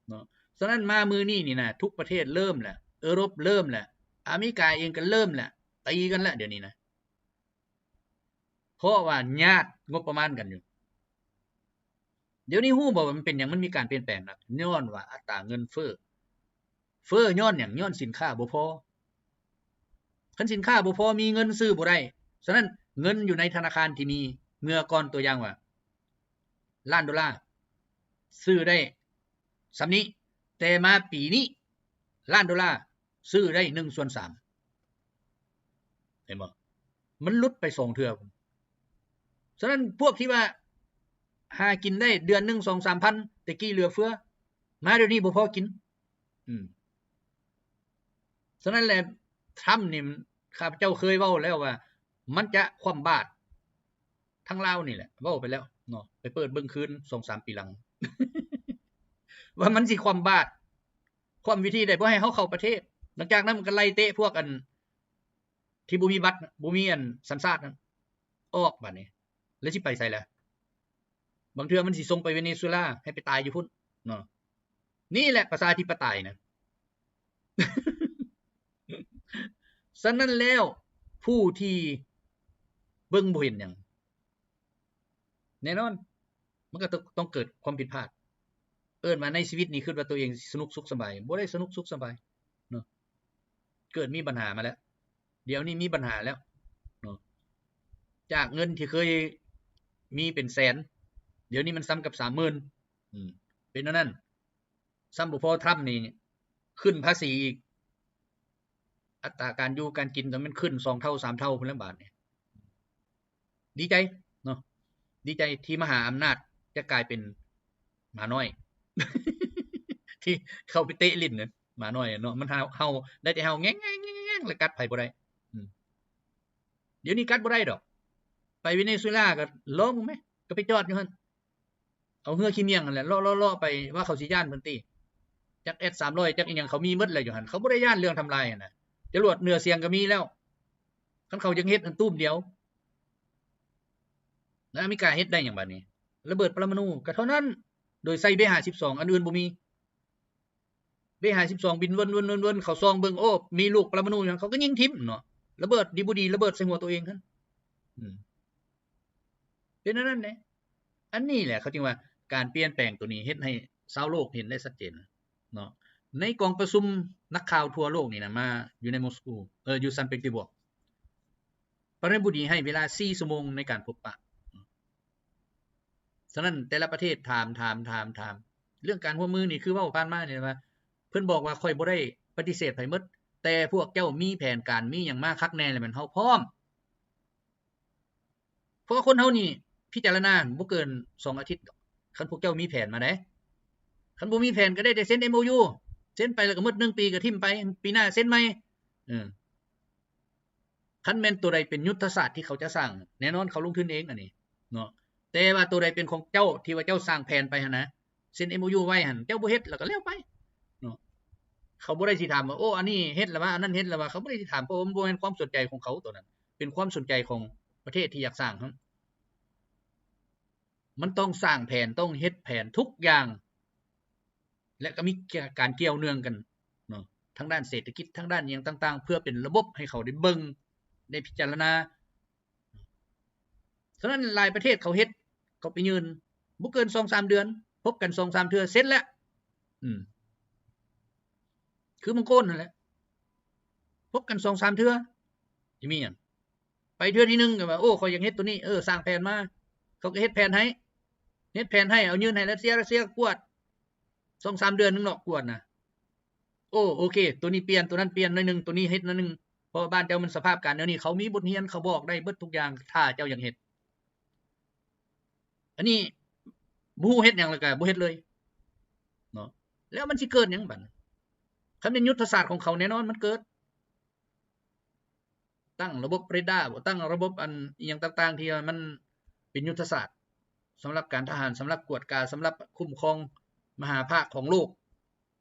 ເນາະ. ສະນັ້ນມາມື້ນີ້ນີ້ນະ ທຸກປະເທດເລີ່ມແລ້ວ ເອີຣົບເລີ່ມແລ້ວ ອາເມລິກາເອງກໍເລີ່ມແລ້ວ ຕີກັນແລ້ວດຽວນີ້ນະ. ເພາະວ່າຍາດງົບປະມານກັນຢູ່. ດຽວນີ້ຮູ້ບໍ່ວ່າມັນເປັນຫຍັງ ມັນມີການປ່ຽນແປງນະ? ຍ້ອນວ່າອັດຕາເງິນເຟີ້. ເຟີ້ຍ້ອນຫຍັງ? ຍ້ອນສິນຄ້າບໍ່ພໍ. ຄັນສິນຄ້າບໍ່ພໍ ມີເງິນຊື້ບໍ່ໄດ້. ສະນັ້ນ ເງິນຢູ່ໃນທະນາຄານທີ່ມີເມື່ອກ່ອນ ຕົວຢ່າງວ່າ ລ້ານໂດລາ ຊື້ໄດ້ສ່ຳນີ້, ແຕ່ມາປີນີ້ ລ້ານໂດລາ ຊື້ໄດ້ໜຶ່ງສ່ວນສາມ ເຫັນບໍ່? ມັນຫຼຸດໄປສອງເທື່ອ. ສະນັ້ນພວກທີ່ວ່າຫາກິນໄດ້ເດືອນໜຶ່ງສອງສາມພັນ ແຕ່ກີ້ເຫຼືອເຟືອ ມາດຽວນີ້ບໍ່ພໍກິນ. ອືມ ສະນັ້ນແຫຼະ ທຣຳນີ້ ຂ້າພະເຈົ້າເຄີຍເວົ້າແລ້ວວ່າ ມັນຈະຄວ່ຳບາດ ທັງລາວນີ້ແຫຼະ ເວົ້າໄປແລ້ວເນາະ ໄປເປີດເບິ່ງຄືນສອງສາມປີຫຼັງ ວ່າມັນຊິຄວ່ຳບາດ. ຄວ່ຳວິທີໃດ? ບໍ່ໃຫ້ເຮົາເຂົ້າປະເທດ. ຫຼັງຈາກນັ້ນມັນກໍໄລ່ເຕະພວກອັນທີ່ບໍ່ມີບັດ ບໍ່ມີອັນສັນຊາດນັ້ນອອກ. ບາດນີ້ແລ້ວຊິໄປໃສລະ? ບາງເທື່ອມັນຊິສົ່ງໄປເວເນຊູເອລາ ໃຫ້ໄປຕາຍຢູ່ພຸ້ນເນາະ. ນີ້ແຫຼະປະຊາທິປະໄຕນະ. ສະນັ້ນແລ້ວ ຜູ້ທີ່ເບິ່ງບໍ່ເຫັນຫຍັງ ແນ່ນອນ ມັນກໍຕ້ອງ ຕ້ອງເກີດຄວາມຜິດພາດ. ເອີ້ນວ່າໃນຊີວິດນີ້ຄິດວ່າຕົວເອງສະໜຸກສຸກສະບາຍ ບໍ່ໄດ້ສະໜຸກສຸກສະບາຍເນາະ. ເກີດມີບັນຫາມາແລ້ວ ດຽວນີ້ມີບັນຫາແລ້ວເນາະ. ຈາກເງິນທີ່ເຄີຍມີເປັນແສນ ດຽວນີ້ມັນສ່ຳກັບສາມໝື່ນ. ອືມ ເປັນແນວນັ້ນ. ຊ້ຳບໍ່ພໍ ທຣຳນີ້ຂຶ້ນພາສີອີກ ອັດຕາການຢູ່ການກິນກໍແມ່ນຂຶ້ນສອງເທົ່າສາມເທົ່າພຸ້ນແຫຼະບາດນີ້. ດີໃຈເນາະ ດີໃຈທີ່ມະຫາອຳນາດຈະກາຍເປັນໝານ້ອຍ ທີ່ເຂົ້າໄປເຕະຫຼິ້ນນະ ໝານ້ອຍເນາະ. ມັນເຫົ່າ ເຫົ່າໄດ້ແຕ່ເຫົ່າແງງໆ ແລະກັດໃຜບໍ່ໄດ້. ອືມ ດຽວນີ້ກັດບໍ່ໄດ້ດອກ. ໄປເວເນຊູເອລາກໍລອງເບິ່ງແມ ກໍໄປຈອດຢູ່ຫັ້ນ ເອົາເຮືອຂີ້ໝ້ຽງຫັ້ນແຫຼະ ເລາະໆໆໄປ ວ່າເຂົາຊິຢ້ານເພິ່ນຕິ. ຈັກເອັສສາມຮ້ອຍ ຈັກອີ່ຫຍັງ ເຂົາມີໝົດແຫຼະຢູ່ຫັ້ນ ເຂົາບໍ່ໄດ້ຢ້ານເລື່ອງທຳລາຍຫັ້ນນະ. ຈະຫຼວດເໜືອສຽງກໍມີແລ້ວ ຄັນເຂົາຢາກເຮັດຫັ້ນຕູມດຽວ. ແລ້ວອາເມລິກາເຮັດໄດ້ຫຍັງບາດນີ້? ລະເບີດປະລະມະນູກໍເທົ່ານັ້ນ ໂດຍໃຊ້ເບຫ້າສິບສອງ ອັນອື່ນບໍ່ມີ. ເບຫ້າສິບສອງບິນເວີນໆໆ ເຂົາສ່ອງເບິ່ງ ໂອ້ ມີລູກປະລະມະນູຫຍັງ ເຂົາກໍຍິງຖິ້ມເນາະ. ລະເບີດດີບໍ່ດີ ລະເບີດໃສ່ຫົວຕົວເອງຫັ້ນ. ອືມ ເປັນອັນນັ້ນເດ້. ອັນນີ້ແຫຼະເຂົາຈຶ່ງວ່າການປ່ຽນແປງໂຕນີ້ເຮັດໃຫ້ຊາວໂລກເຫັນໄດ້ຊັດເຈນເນາະ. ໃນກອງປະຊຸມນັກຂ່າວທົ່ວໂລກນີ້ນະ ມາຢູ່ໃນມົສກູ ເອີ ຢູ່ຊັນເປີເຕີສບວກ ປະທານາທິບໍດີໃຫ້ເວລາສີ່ຊົ່ວໂມງໃນການພົບປະ. ສະນັ້ນແຕ່ລະປະເທດຖາມ ຖາມ ຖາມ ຖາມ ເລື່ອງການຮ່ວມມືນີ້ ຄືເວົ້າຜ່ານມານີ້ວ່າ ເພິ່ນບອກວ່າຂ້ອຍບໍ່ໄດ້ປະຕິເສດໃຜໝົດ ແຕ່ພວກເຈົ້າມີແຜນການ ມີຫຍັງມາຄັກແນ່ ແລ້ວແມ່ນເຮົາພ້ອມ. ເພາະວ່າຄົນເຮົານີ້ພິຈາລະນາບໍ່ເກີນສອງອາທິດດອກ ຄັນພວກເຈົ້າມີແຜນມາໃດ. ຄັນບໍ່ມີແຜນກໍໄດ້ແຕ່ເຊັນເອັມໂອຢູ ເຊັນໄປແລ້ວກໍໝົດໜຶ່ງປີກໍຖິ້ມໄປ ປີໜ້າເຊັນໃໝ່. ເອີ ຄັນແມ່ນໂຕໃດເປັນຍຸດທະສາດທີ່ເຂົາຈະສ້າງ ແນ່ນອນເຂົາລົງທຶນເອງອັນນີ້ເນາະ. ແຕ່ວ່າໂຕໃດເປັນຂອງເຈົ້າ ທີ່ວ່າເຈົ້າສ້າງແຜນໄປຫັ້ນນະ ເຊັນເອັມໂອຢູໄວ້ຫັ້ນ ເຈົ້າບໍ່ເຮັດ ແລ້ວກໍແລ້ວໄປເນາະ. ເຂົາບໍ່ໄດ້ຊິຖາມວ່າ ໂອ້ ອັນນີ້ເຮັດແລ້ວຫວາ ອັນນັ້ນເຮັດແລ້ວຫວາ ເຂົາບໍ່ໄດ້ຊິຖາມ ເພາະວ່າມັນບໍ່ແມ່ນຄວາມສົນໃຈຂອງເຂົາໂຕນັ້ນ ເປັນຄວາມສົນໃຈຂອງປະເທດທີ່ຢາກສ້າງຫັ້ນ. ມັນຕ້ອງສ້າງແຜນ ຕ້ອງເຮັດແຜນທຸກຢ່າງ ແລະ ກໍມີການກ່ຽວເນື່ອງກັນເນາະ ທາງດ້ານເສດຖະກິດ ທາງດ້ານຫຍັງຕ່າງໆ ເພື່ອເປັນລະບົບໃຫ້ເຂົາໄດ້ເບິ່ງ ໄດ້ພິຈາລະນາ. ສະນັ້ນຫຼາຍປະເທດເຂົາເຮັດ ເຂົາໄປຍື່ນ ບໍ່ເກີນສອງສາມເດືອນ ພົບກັນສອງສາມເທື່ອ ເຊັນແລ້ວ. ອືມ ຄືມັງໂກນຫັ້ນແຫຼະ ພົບກັນສອງສາມເທື່ອ ຊິມີຫຍັງ? ໄປເທື່ອທີໜຶ່ງກໍວ່າ ໂອ້ ຂ້ອຍຢາກເຮັດໂຕນີ້ ເອີ ສ້າງແຜນມາ ເຂົາກໍເຮັດແຜນໃຫ້ ເຮັດແຜນໃຫ້ ເອົາຍື່ນໃຫ້ຣັດເຊຍ ຣັດເຊຍກວດ ສອງສາມເດືອນໜຶ່ງເນາະ ກວດນະ. ໂອ້ ໂອເຄ ໂຕນີ້ປ່ຽນ ໂຕນັ້ນປ່ຽນໜ້ອຍໜຶ່ງ ໂຕນີ້ເຮັດໜ້ອຍໜຶ່ງ ເພາະວ່າບ້ານເຈົ້າມັນສະພາບການແນວນີ້ ເຂົາມີບົດຮຽນ ເຂົາບອກໄດ້ເບິດທຸກຢ່າງ ຖ້າເຈົ້າຢາກເຮັດ. ອັນນີ້ບໍ່ຮູ້ເຮັດຫຍັງ ແລ້ວກໍບໍ່ເຮັດເລີຍເນາະ ແລ້ວມັນຊິເກີດຫຍັງບັດ? ຄັນແມ່ນຍຸດທະສາດຂອງເຂົາ ແນ່ນອນມັນເກີດ. ຕັ້ງລະບົບເຣດ້າບໍ ຕັ້ງລະບົບອັນອີ່ຫຍັງຕ່າງໆ ທີ່ວ່າມັນເປັນຍຸດທະສາດ ສຳລັບການທະຫານ ສຳລັບກວດກາ ສຳລັບຄຸ້ມຄອງມະຫາພາກຂອງໂລກ.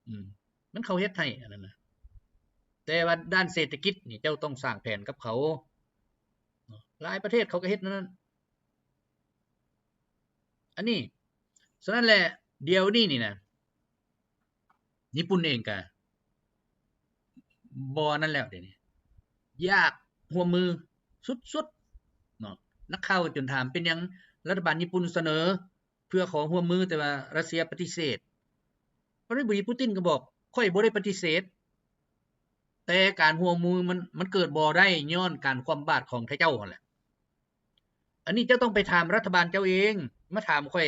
ອືມ ມັນເຂົາເຮັດໃຫ້ອັນນັ້ນນະ ແຕ່ວ່າດ້ານເສດຖະກິດນີ້ ເຈົ້າຕ້ອງສ້າງແຜນກັບເຂົາ. ຫຼາຍປະເທດເຂົາກໍເຮັດແນວນັ້ນ ອັນນີ້. ສະນັ້ນແຫຼະ ດຽວນີ້ນີ້ນະ ຍີ່ປຸ່ນເອງກະບໍ່ອັນນັ້ນແລ້ວ ດຽວນີ້ຢາກຮ່ວມມືສຸດໆເນາະ. ນັກຂ່າວກໍຈົນຖາມ ເປັນຫຍັງລັດຖະບານຍີ່ປຸ່ນສະເໜີເພື່ອຂໍຮ່ວມມື ແຕ່ວ່າຣັດເຊຍປະຕິເສດ? ປະທານາທິບໍດີປູຕິນກໍບອກ ຂ້ອຍບໍ່ໄດ້ປະຕິເສດ ແຕ່ການຮ່ວມມືມັນ ມັນເກີດບໍ່ໄດ້ ຍ້ອນການຄວ່ຳບາດຂອງເຈົ້າຫັ້ນແຫຼະ. ອັນນີ້ເຈົ້າຕ້ອງໄປຖາມລັດຖະບານເຈົ້າເອງ ມາຖາມຂ້ອຍ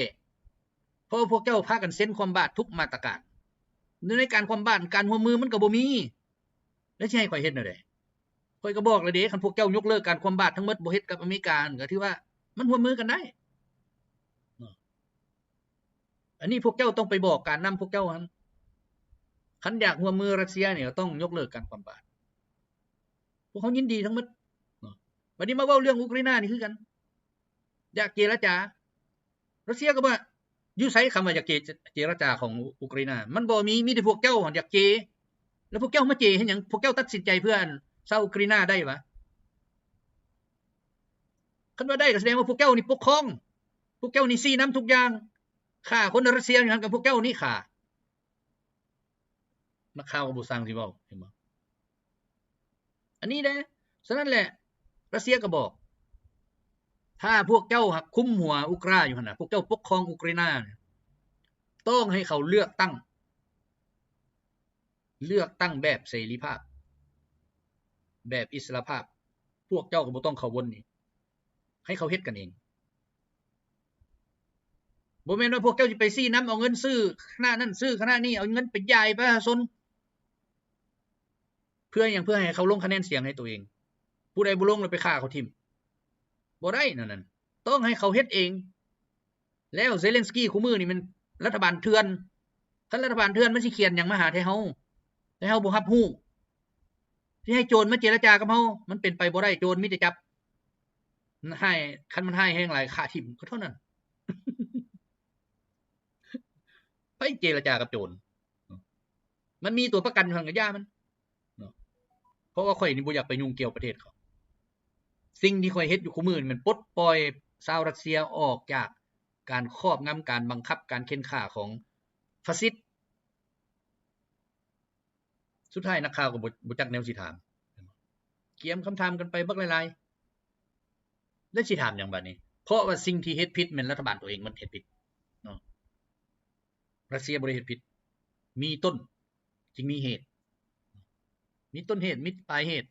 ເພາະວ່າພວກເຈົ້າພາກັນເຊັນຄວາມບາດທຸກມາດຕະການ. ໃນການຄວາມບາດ ການຮ່ວມມືມັນກໍບໍ່ມີ ແລ້ວຊິໃຫ້ຂ້ອຍເຮັດແນວໃດ? ຂ້ອຍກໍບອກແລ້ວເດ້ ຄັນພວກເຈົ້າຍົກເລີກການຄວາມບາດທັງໝົດ ບໍ່ເຮັດກັບອາເມລິກາ ກໍຖືວ່າມັນຮ່ວມມືກັນໄດ້. ອັນນີ້ພວກເຈົ້າຕ້ອງໄປບອກການນຳພວກເຈົ້າຫັ້ນ ຄັນຢາກຮ່ວມມືຣັດເຊຍນີ້ ກໍຕ້ອງຍົກເລີກການຄວາມບາດ. ພວກເຮົາຍິນດີທັງໝົດເນາະ. ບັດນີ້ມາເວົ້າເລື່ອງອຸກຣາຍນານີ້ຄືກັນ ຢາກເຈລະຈາ. ຣັດເຊຍກໍວ່າ ຢູ່ໃສຄຳວ່າຢາກເຈ ເຈລະຈາຂອງອຸກຣາຍນາ? ມັນບໍ່ມີ, ມີແຕ່ພວກເຈົ້າຫັ້ນຢາກເຈ. ແລ້ວພວກເຈົ້າມາເຈເຮັດຫຍັງ? ພວກເຈົ້າຕັດສິນໃຈເພື່ອອັນຊາວອຸກຣາຍນາໄດ້ຫວາ? ຄັນວ່າໄດ້ກໍສະແດງວ່າພວກເຈົ້ານີ້ປົກຄອງ, ພວກເຈົ້ານີ້ຊີ້ນຳທຸກຢ່າງ, ຂ້າຄົນຣັດເຊຍຢູ່ຫັ້ນກໍພວກເຈົ້ານີ້ຂ້າ. ນັກຂ່າວກໍບໍ່ຊ່າງຊິເວົ້າ ເຫັນບໍ່? ອັນນີ້ເດ້. ສະນັ້ນແຫຼະ ຣັດເຊຍກໍບອກ ຖ້າພວກເຈົ້າຫາກຄຸມຫົວອຸກຣາຢູ່ຫັ້ນນະ, ພວກເຈົ້າປົກຄອງອຸກຣາຍນາ, ຕ້ອງໃຫ້ເຂົາເລືອກຕັ້ງ, ເລືອກຕັ້ງແບບເສລີພາບ, ແບບອິດສະຫຼະພາບ, ພວກເຈົ້າກໍບໍ່ຕ້ອງເຂົ້າວົນນີ້, ໃຫ້ເຂົາເຮັດກັນເອງ. ບໍ່ແມ່ນວ່າພວກເຈົ້າຊິໄປຊີ້ນຳເອົາເງິນຊື້ຄະນະນັ້ນ ຊື້ຄະນະນີ້, ເອົາເງິນໄປຢາຍປະຊາຊົນ. ເພື່ອຫຍັງ? ເພື່ອໃຫ້ເຂົາລົງຄະແນນສຽງໃຫ້ຕົວເອງ. ຜູ້ໃດບໍ່ລົງແລ້ວໄປຂ້າເຂົາຖິ້ມ. ບໍ່ໄດ້ແນວນັ້ນ. ຕ້ອງໃຫ້ເຂົາເຮັດເອງ. ແລ້ວເຊເລັນສກີຄູ່ມື້ນີ້ແມ່ນລັດຖະບານເຖື່ອນ. ຄັນລັດຖະບານເຖື່ອນມັນຊິຂຽນຫຍັງມາຫາໄທເຮົາ? ໄທເຮົາບໍ່ຮັບຮູ້. ຊິໃຫ້ໂຈນມາເຈລະຈາກັບເຮົາ? ມັນເປັນໄປບໍ່ໄດ້. ໂຈນມີແຕ່ຈັບ. ມັນຮ້າຍ, ຄັນມັນຮ້າຍແຮງຫຼາຍຂ້າຖິ້ມກໍເທົ່ານັ້ນ. ໄປເຈລະຈາກັບໂຈນ. ມັນມີຕົວປະກັນຢູ່ຫັ້ນກໍຢ່າມັນເນາະ. ເພາະວ່າຂ້ອຍນີ້ບໍ່ຢາກໄປຫຍຸ້ງກ່ຽວປະເທດເຂົາ. ສິ່ງທີ່ຂ້ອຍເຮັດຢູ່ຄູ່ມື້ນີ້ແມ່ນປົດປ່ອຍຊາວຣັດເຊຍອອກຈາກການຄອບງຳ, ການບັງຄັບ, ການເຂັ່ນຂ້າຂອງຟາຊິດ. ສຸດທ້າຍນັກຂ່າວກໍບໍ່, ບໍ່ຈັກແນວຊິຖາມ. ກຽມຄຳຖາມກັນໄປບັກຫຼາຍໆ. ແລ້ວຊິຖາມຫຍັງບາດນີ້? ເພາະວ່າສິ່ງທີ່ເຮັດຜິດແມ່ນລັດຖະບານຕົວເອງມັນເຮັດຜິດເນາະ. ຣັດເຊຍບໍ່ໄດ້ເຮັດຜິດ. ມີຕົ້ນຈຶ່ງມີເຫດ. ມີຕົ້ນເຫດ, ມີປາຍເຫດ.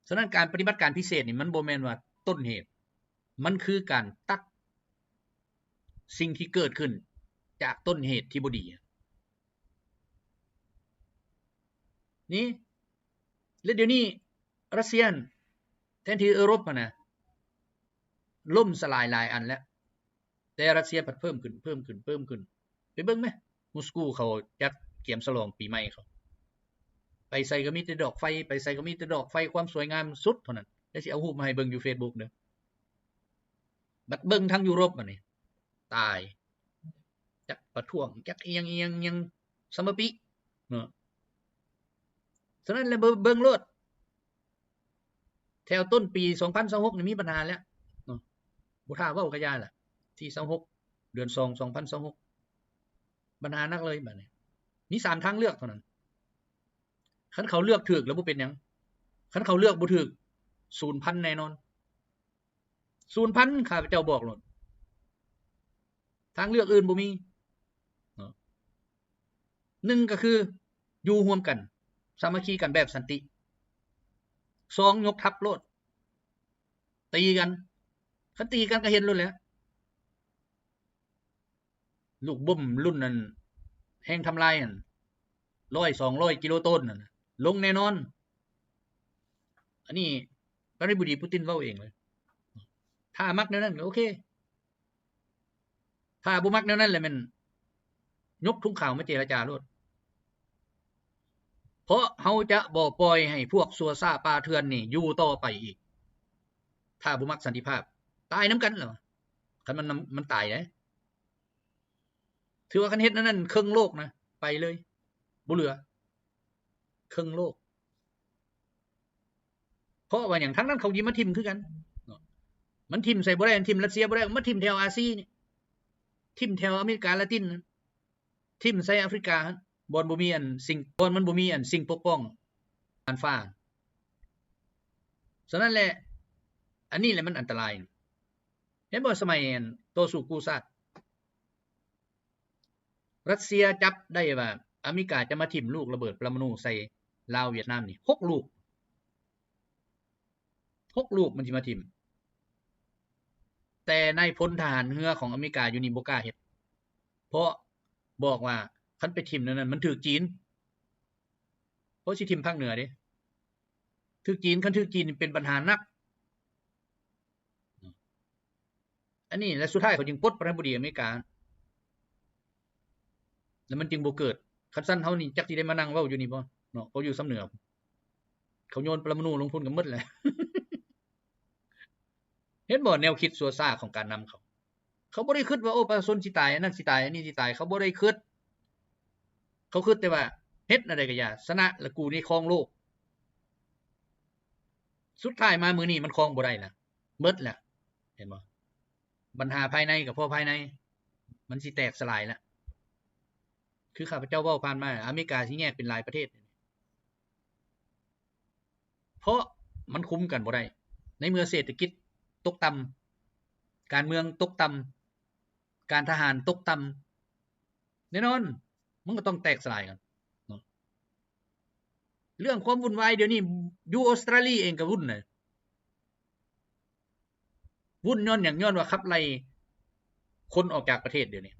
ສະນັ້ນການປະຕິບັດການພິເສດນີ້ ມັນບໍ່ແມ່ນວ່າຕົ້ນເຫດ. ມັນຄືການຕັດສິ່ງທີ່ເກີດຂຶ້ນຈາກຕົ້ນເຫດທີ່ບໍ່ດີ. ນີ້ ແລະ ດຽວນີ້ຣັດເຊຍຫັ້ນ ແທນທີ່ເອີຣົບຫັ້ນນະ ລົ້ມສະຫຼາຍຫຼາຍອັນແລ້ວ ແຕ່ຣັດເຊຍພັດເພີ່ມຂຶ້ນ, ເພີ່ມຂຶ້ນ, ເພີ່ມຂຶ້ນ. ໄປເບິ່ງແມ ມົສກູເຂົາຈັດກຽມສະຫຼອງປີໃໝ່ເຂົາ. ໄປໃສກໍມີແຕ່ດອກໄຟ, ໄປໃສກໍມີແຕ່ດອກໄຟ, ຄວາມສວຍງາມສຸດເທົ່ານັ້ນ. ແລ້ວຊິເອົາຮູບມາໃຫ້ເບິ່ງຢູ່ເຟສບຸກເດີ. ບັດເບິ່ງທາງຢູໂຣບບັດນີ້ ຕາຍ ຈັກປະທ້ວງ ຈັກອີ່ຫຍັງອີ່ຫຍັງຫຍັງ ສຳມະປິເນາະ. ສະນັ້ນແຫຼະ ເບິ່ງ ເບິ່ງໂລດ ແຖວຕົ້ນປີສອງພັນຊາວຫົກນີ້ມີບັນຫາແລ້ວເນາະ. ບໍ່ຖ້າເວົ້າກະຢ່າລະ ທີຊາວຫົກ ເດືອນສອງ ສອງພັນຊາວຫົກ ບັນຫາໜັກເລີຍບັດນີ້. ມີສາມທາງເລືອກເທົ່ານັ້ນ. ຄັນເຂົາເລືອກຖືກແລ້ວບໍ່ເປັນຫຍັງ, ຄັນເຂົາເລືອກບໍ່ຖືກ ສູນພັນແນ່ນອນ. ສູນພັນ ຂ້າພະເຈົ້າບອກໂລດ ທາງເລືອກອື່ນບໍ່ມີເນາະ. ໜຶ່ງກໍຄືຢູ່ຮ່ວມກັນ ສາມັກຄີກັນແບບສັນຕິ. ສອງ ຍົກທັບໂລດ ຕີກັນ. ຄັນຕີກັນກໍເຫັນໂລດແຫຼະ. ລູກບົມລຸ້ນນັ້ນ ແຮງທຳລາຍຫັ້ນ ຮ້ອຍ ສອງຮ້ອຍກິໂລໂຕນນັ້ນ ລົງແນ່ນອນ. ອັນນີ້ປະທານາທິບໍດີປູຕິນເວົ້າເອງເລີຍ. ຖ້າມັກແນວນັ້ນກໍໂອເຄ, ຖ້າບໍ່ມັກແນວນັ້ນແຫຼະແມ່ນຍົກທຸງຂາວມາເຈລະຈາໂລດ. ເພາະເຮົາຈະບໍ່ປ່ອຍໃຫ້ພວກຊົ່ວຊ້າປ່າເຖື່ອນນີ້ຢູ່ຕໍ່ໄປອີກ. ຖ້າບໍ່ມັກສັນຕິພາບ ຕາຍນຳກັນແຫຼະ. ຄັນມັນ, ມັນຕາຍເດ້. ຖືວ່າຄັນເຮັດແນວນັ້ນ ເຄິ່ງໂລກນະ ໄປເລີຍ ບໍ່ເຫຼືອ ເຄິ່ງໂລກ. ເພາະວ່າຫຍັງ? ທາງນັ້ນເຂົາຊິມາຖິ້ມຄືກັນເນາະ. ມັນຖິ້ມໃສ່ບໍ່ໄດ້, ມັນຖິ້ມຣັດເຊຍບໍ່ໄດ້, ມາຖິ້ມແຖວອາຊີນີ້, ຖິ້ມແຖວອາເມລິກາລາຕິນນັ້ນ, ຖິ້ມໃສ່ອາຟຣິກາຫັ້ນ, ບ່ອນບໍ່ມີອັນສິ່ງ, ບ່ອນມັນບໍ່ມີອັນສິ່ງປົກປ້ອງນ່ານຟ້າ. ສະນັ້ນແຫຼະ ອັນນີ້ແຫຼະມັນອັນຕະລາຍ. ເຫັນບໍ່? ສະໄໝອັນຕໍ່ສູ້ກູ້ຊາດ ຣັດເຊຍຈັບໄດ້ວ່າອາເມລິກາຈະມາຖິ້ມລູກລະເບີດປະລະມະນູໃສ່ລາວຫວຽດນາມນີ້ ຫົກລູກ, ຫົກລູກມັນຊິມາຖິ້ມ. ແຕ່ນາຍພົນທະຫານເຮືອຂອງອາເມລິກາຢູ່ນີ້ບໍ່ກ້າເຮັດ ເພາະບອກວ່າຄັນໄປຖິ້ມແນວນັ້ນມັນຖືກຈີນ ເພາະຊິຖິ້ມພາກເໜືອເດ້ ຖືກຈີນ ຄັນຖືກຈີນເປັນບັນຫາໜັກ. ອັນນີ້ແຫຼະ ສຸດທ້າຍເຂົາຈຶ່ງປົດປະທານາທິບໍດີອາເມລິກາ ແລ້ວມັນຈຶ່ງບໍ່ເກີດ. ຄັນຊັ້ນເຮົານີ້ຈັກຊິໄດ້ມານັ່ງເວົ້າຢູ່ນີ້ບໍ່ເນາະ ເພາະຢູ່ຊຳເໜືອ ເຂົາໂຍນປະລະມະນູລົງພຸ້ນກໍໝົດແຫຼະ. ເຫັນບໍ່ ແນວຄິດຊົ່ວຊ້າຂອງການນຳເຂົາ. ເຂົາບໍ່ໄດ້ຄິດວ່າ ໂອ້ ປະຊາຊົນຊິຕາຍ ອັນນັ້ນຊິຕາຍ ອັນນີ້ຊິຕາຍ ເຂົາບໍ່ໄດ້ຄິດ. ເຂົາຄິດແຕ່ວ່າເຮັດແນວໃດກໍຢ່າ ຊະນະແລ້ວກູນີ້ຄອງໂລກ. ສຸດທ້າຍມາມື້ນີ້ມັນຄອງບໍ່ໄດ້ລະ ໝົດລະ ເຫັນບໍ່? ບັນຫາພາຍໃນກໍເພາະພາຍໃນ ມັນຊິແຕກສະຫຼາຍລະ. ຄືຂ້າພະເຈົ້າເວົ້າຜ່ານມາ ອາເມລິກາຊິແຍກເປັນຫຼາຍປະເທດ ເພາະມັນຄຸມກັນບໍ່ໄດ້ ໃນເມື່ອເສດຖະກິດຕົກຕ່ຳ ການເມືອງຕົກຕ່ຳ ການທະຫານຕົກຕ່ຳ ແນ່ນອນ ມັນກໍຕ້ອງແຕກສະຫຼາຍກັນເນາະ. ເລື່ອງຄວາມວຸ່ນວາຍດຽວນີ້ ຢູ່ອົດສະຕຣາລີເອງກໍວຸ່ນນະ ວຸ່ນຍ້ອນຫຍັງ? ຍ້ອນວ່າຂັບໄລ່ຄົນອອກຈາກປະເທດດຽວນີ້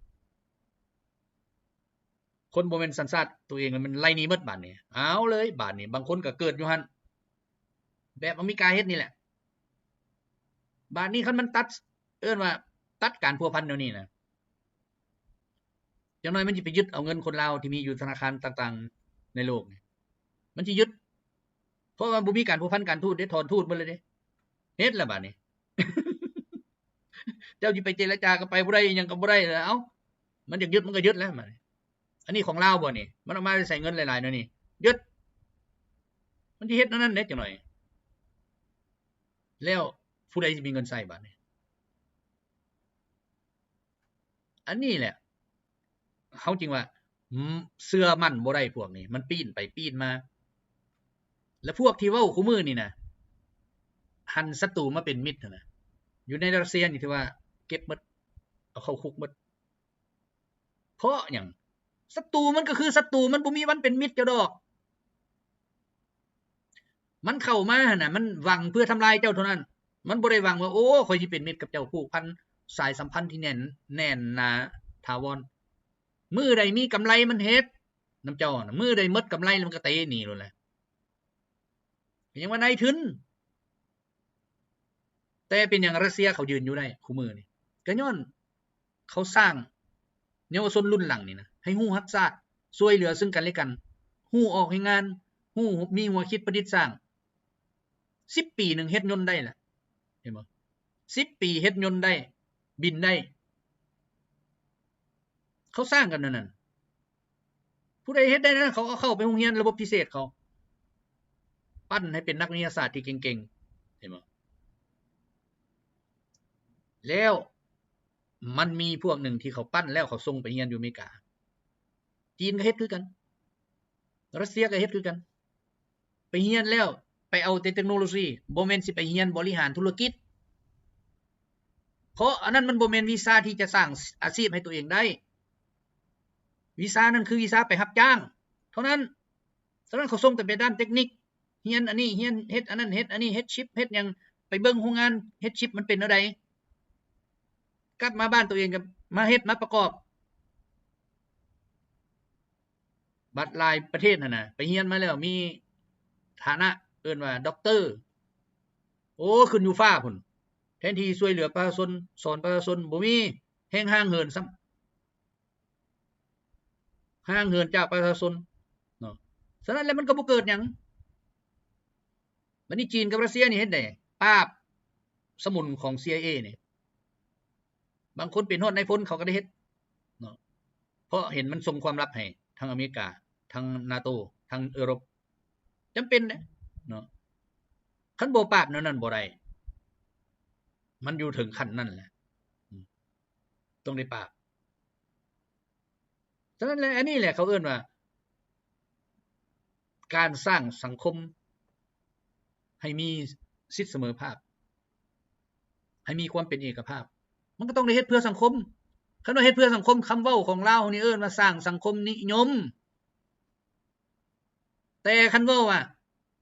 ຄົນບໍ່ແມ່ນສັນຊາດຕົວເອງ ມັນໄລ່ໜີໝົດບາດນີ້. ເອົາເລີຍບາດນີ້ ບາງຄົນກໍເກີດຢູ່ຫັ້ນ ແບບອາເມລິກາເຮັດນີ້ແຫຼະ. ບາດນີ້ຄັນມັນຕັດ ເອີ້ນວ່າຕັດການພົວພັນແນວນີ້ນະ ຢ່າງໜ້ອຍມັນຊິໄປຍຶດເອົາເງິນຄົນລາວທີ່ມີຢູ່ທະນາຄານຕ່າງໆໃນໂລກນີ້ ມັນຊິຍຶດ ເພາະວ່າບໍ່ມີການພົວພັນການທູດເດ້ ຖອນທູດໝົດເລີຍເດ້. ເຮັດລະບາດນີ້ ເຈົ້າຊິໄປເຈລະຈາກໍໄປບໍ່ໄດ້ ອີ່ຫຍັງກໍບໍ່ໄດ້ລະ. ເອົ້າ ມັນຢາກຍຶດມັນກໍຍຶດແລ້ວບາດນີ້. ອັນນີ້ຂອງລາວບໍ່ນີ້? ມັນເອົາມາໃສ່ເງິນຫຼາຍໆແນວນີ້ ຍຶດ. ມັນຊິເຮັດແນວນັ້ນເດ້ຈັກໜ້ອຍ. ແລ້ວຜູ້ໃດຊິມີເງິນໃຊ້ບາດນີ້? ອັນນີ້ແຫຼະ ເຮົາຈຶ່ງວ່າ ເຊື່ອໝັ້ນບໍ່ໄດ້ພວກນີ້ ມັນປີ້ນໄປປີ້ນມາ. ແລະພວກທີ່ເວົ້າຄູ່ມື້ນີ້ນະ ຫັນສັດຕູມາເປັນມິດຫັ້ນນະ ຢູ່ໃນຣັດເຊຍນີ້ຖືວ່າເກັບໝົດ ເອົາເຂົ້າຄຸກໝົດ. ເພາະຫຍັງ? ສັດຕູມັນກໍຄືສັດຕູ ມັນບໍ່ມີວັນເປັນມິດເຈົ້າດອກ. ມັນເຂົ້າມາຫັ້ນນະ ມັນຫວັງເພື່ອທຳລາຍເຈົ້າເທົ່ານັ້ນ. ມັນບໍ່ໄດ້ຫວັງວ່າ ໂອ້ ຂ້ອຍຊິເປັນມິດກັບເຈົ້າ ຜູກພັນສາຍສຳພັນທີ່ແໜ້ນ ແໜ້ນໜາຖາວອນ. ມື້ໃດມີກຳໄລມັນເຮັດນຳເຈົ້ານະ ມື້ໃດໝົດກຳໄລແລ້ວມັນກໍເຕະໜີໂລດແຫຼະ. ຍັງວ່ານາຍທຶນ. ແຕ່ເປັນຫຍັງຣັດເຊຍເຂົາຢືນຢູ່ໄດ້ຄູ່ມື້ນີ້? ກໍຍ້ອນເຂົາສ້າງເຍົາວະຊົນລຸ້ນຫຼັງນີ້ນະ ໃຫ້ຮູ້ຮັກຊາດ, ຊ່ວຍເຫຼືອເຊິ່ງກັນແລະກັນ, ຮູ້ອອກແຮງງານ, ຮູ້ມີຫົວຄິດປະດິດສ້າງ. ສິບປີໜຶ່ງເຮັດຍົນໄດ້ລະ ເຫັນບໍ່? ສິບປີເຮັດຍົນໄດ້, ບິນໄດ້. ເຂົາສ້າງກັນແນວນັ້ນ. ຜູ້ໃດເຮັດໄດ້ນັ້ນ ເຂົາເອົາເຂົ້າໄປໂຮງຮຽນລະບົບພິເສດເຂົາ ປັ້ນໃຫ້ເປັນນັກວິທະຍາສາດທີ່ເກັ່ງໆ ເຫັນບໍ່? ແລ້ວມັນມີພວກໜຶ່ງທີ່ເຂົາປັ້ນແລ້ວ ເຂົາສົ່ງໄປຮຽນຢູ່ອາເມລິກາ. ຈີນກໍເຮັດຄືກັນ. ຣັດເຊຍກໍເຮັດຄືກັນ. ໄປຮຽນແລ້ວໄປເອົາແຕ່ເຕັກໂນໂລຊີ ບໍ່ແມ່ນຊິໄປຮຽນບໍລິຫານທຸລະກິດ. ເພາະອັນນັ້ນມັນບໍ່ແມ່ນວິຊາທີ່ຈະສ້າງອາຊີບໃຫ້ຕົວເອງໄດ້. ວິຊານັ້ນຄືວິຊາໄປຮັບຈ້າງເທົ່ານັ້ນ. ສະນັ້ນເຂົາສົ່ງແຕ່ໄປດ້ານເຕັກນິກ ຮຽນອັນນີ້ ຮຽນເຮັດອັນນັ້ນ ເຮັດອັນນີ້ ເຮັດຊິບ ເຮັດຫຍັງ ໄປເບິ່ງໂຮງງານເຮັດຊິບມັນເປັນແນວໃດ. ກັບມາບ້ານຕົວເອງກໍມາເຮັດມາປະກອບ. ບັດຫຼາຍປະເທດຫັ້ນນະ ໄປຮຽນມາແລ້ວມີຖານະເອີ້ນວ່າດັອກເຕີ ໂອ້ ຂຶ້ນຢູ່ຟ້າພຸ້ນ. ແທນທີ່ຊ່ວຍເຫຼືອປະຊາຊົນ ສອນປະຊາຊົນ ບໍ່ມີແຮງຮ່າງເຫີນຊ້ຳ ຮ່າງເຫີນຈາກປະຊາຊົນເນາະ. ສະນັ້ນແລ້ວມັນກໍບໍ່ເກີດຫຍັງ. ບັດນີ້ຈີນກັບຣັດເຊຍນີ້ເຮັດໃດ? ປາບສະໝຸນຂອງ CIA ນີ້ ບາງຄົນເປັນຮອດນາຍພົນເຂົາກໍໄດ້ເຮັດເນາະ ເພາະເຫັນມັນສົ່ງຄວາມລັບໃຫ້ທັງອາເມລິກາ ທັງນາໂຕ ທັງເອີຣົບ ຈຳເປັນເດ້ເນາະ. ຄັນບໍ່ປາບແນວນັ້ນບໍ່ໄດ້ ມັນຢູ່ເຖິງຂັ້ນນັ້ນແຫຼະ ອືມ ຕ້ອງໄດ້ປາບ. ສະນັ້ນແຫຼະ ອັນນີ້ແຫຼະເຂົາເອີ້ນວ່າ ການສ້າງສັງຄົມໃຫ້ມີສິດສະເໝີພາບ ໃຫ້ມີຄວາມເປັນເອກະພາບ ມັນກໍຕ້ອງໄດ້ເຮັດເພື່ອສັງຄົມ. ຄັນວ່າເຮັດເພື່ອສັງຄົມ ຄຳເວົ້າຂອງລາວນີ້ເອີ້ນວ່າສ້າງສັງຄົມນິຍົມ. ແຕ່ຄັນເວົ້າວ່າ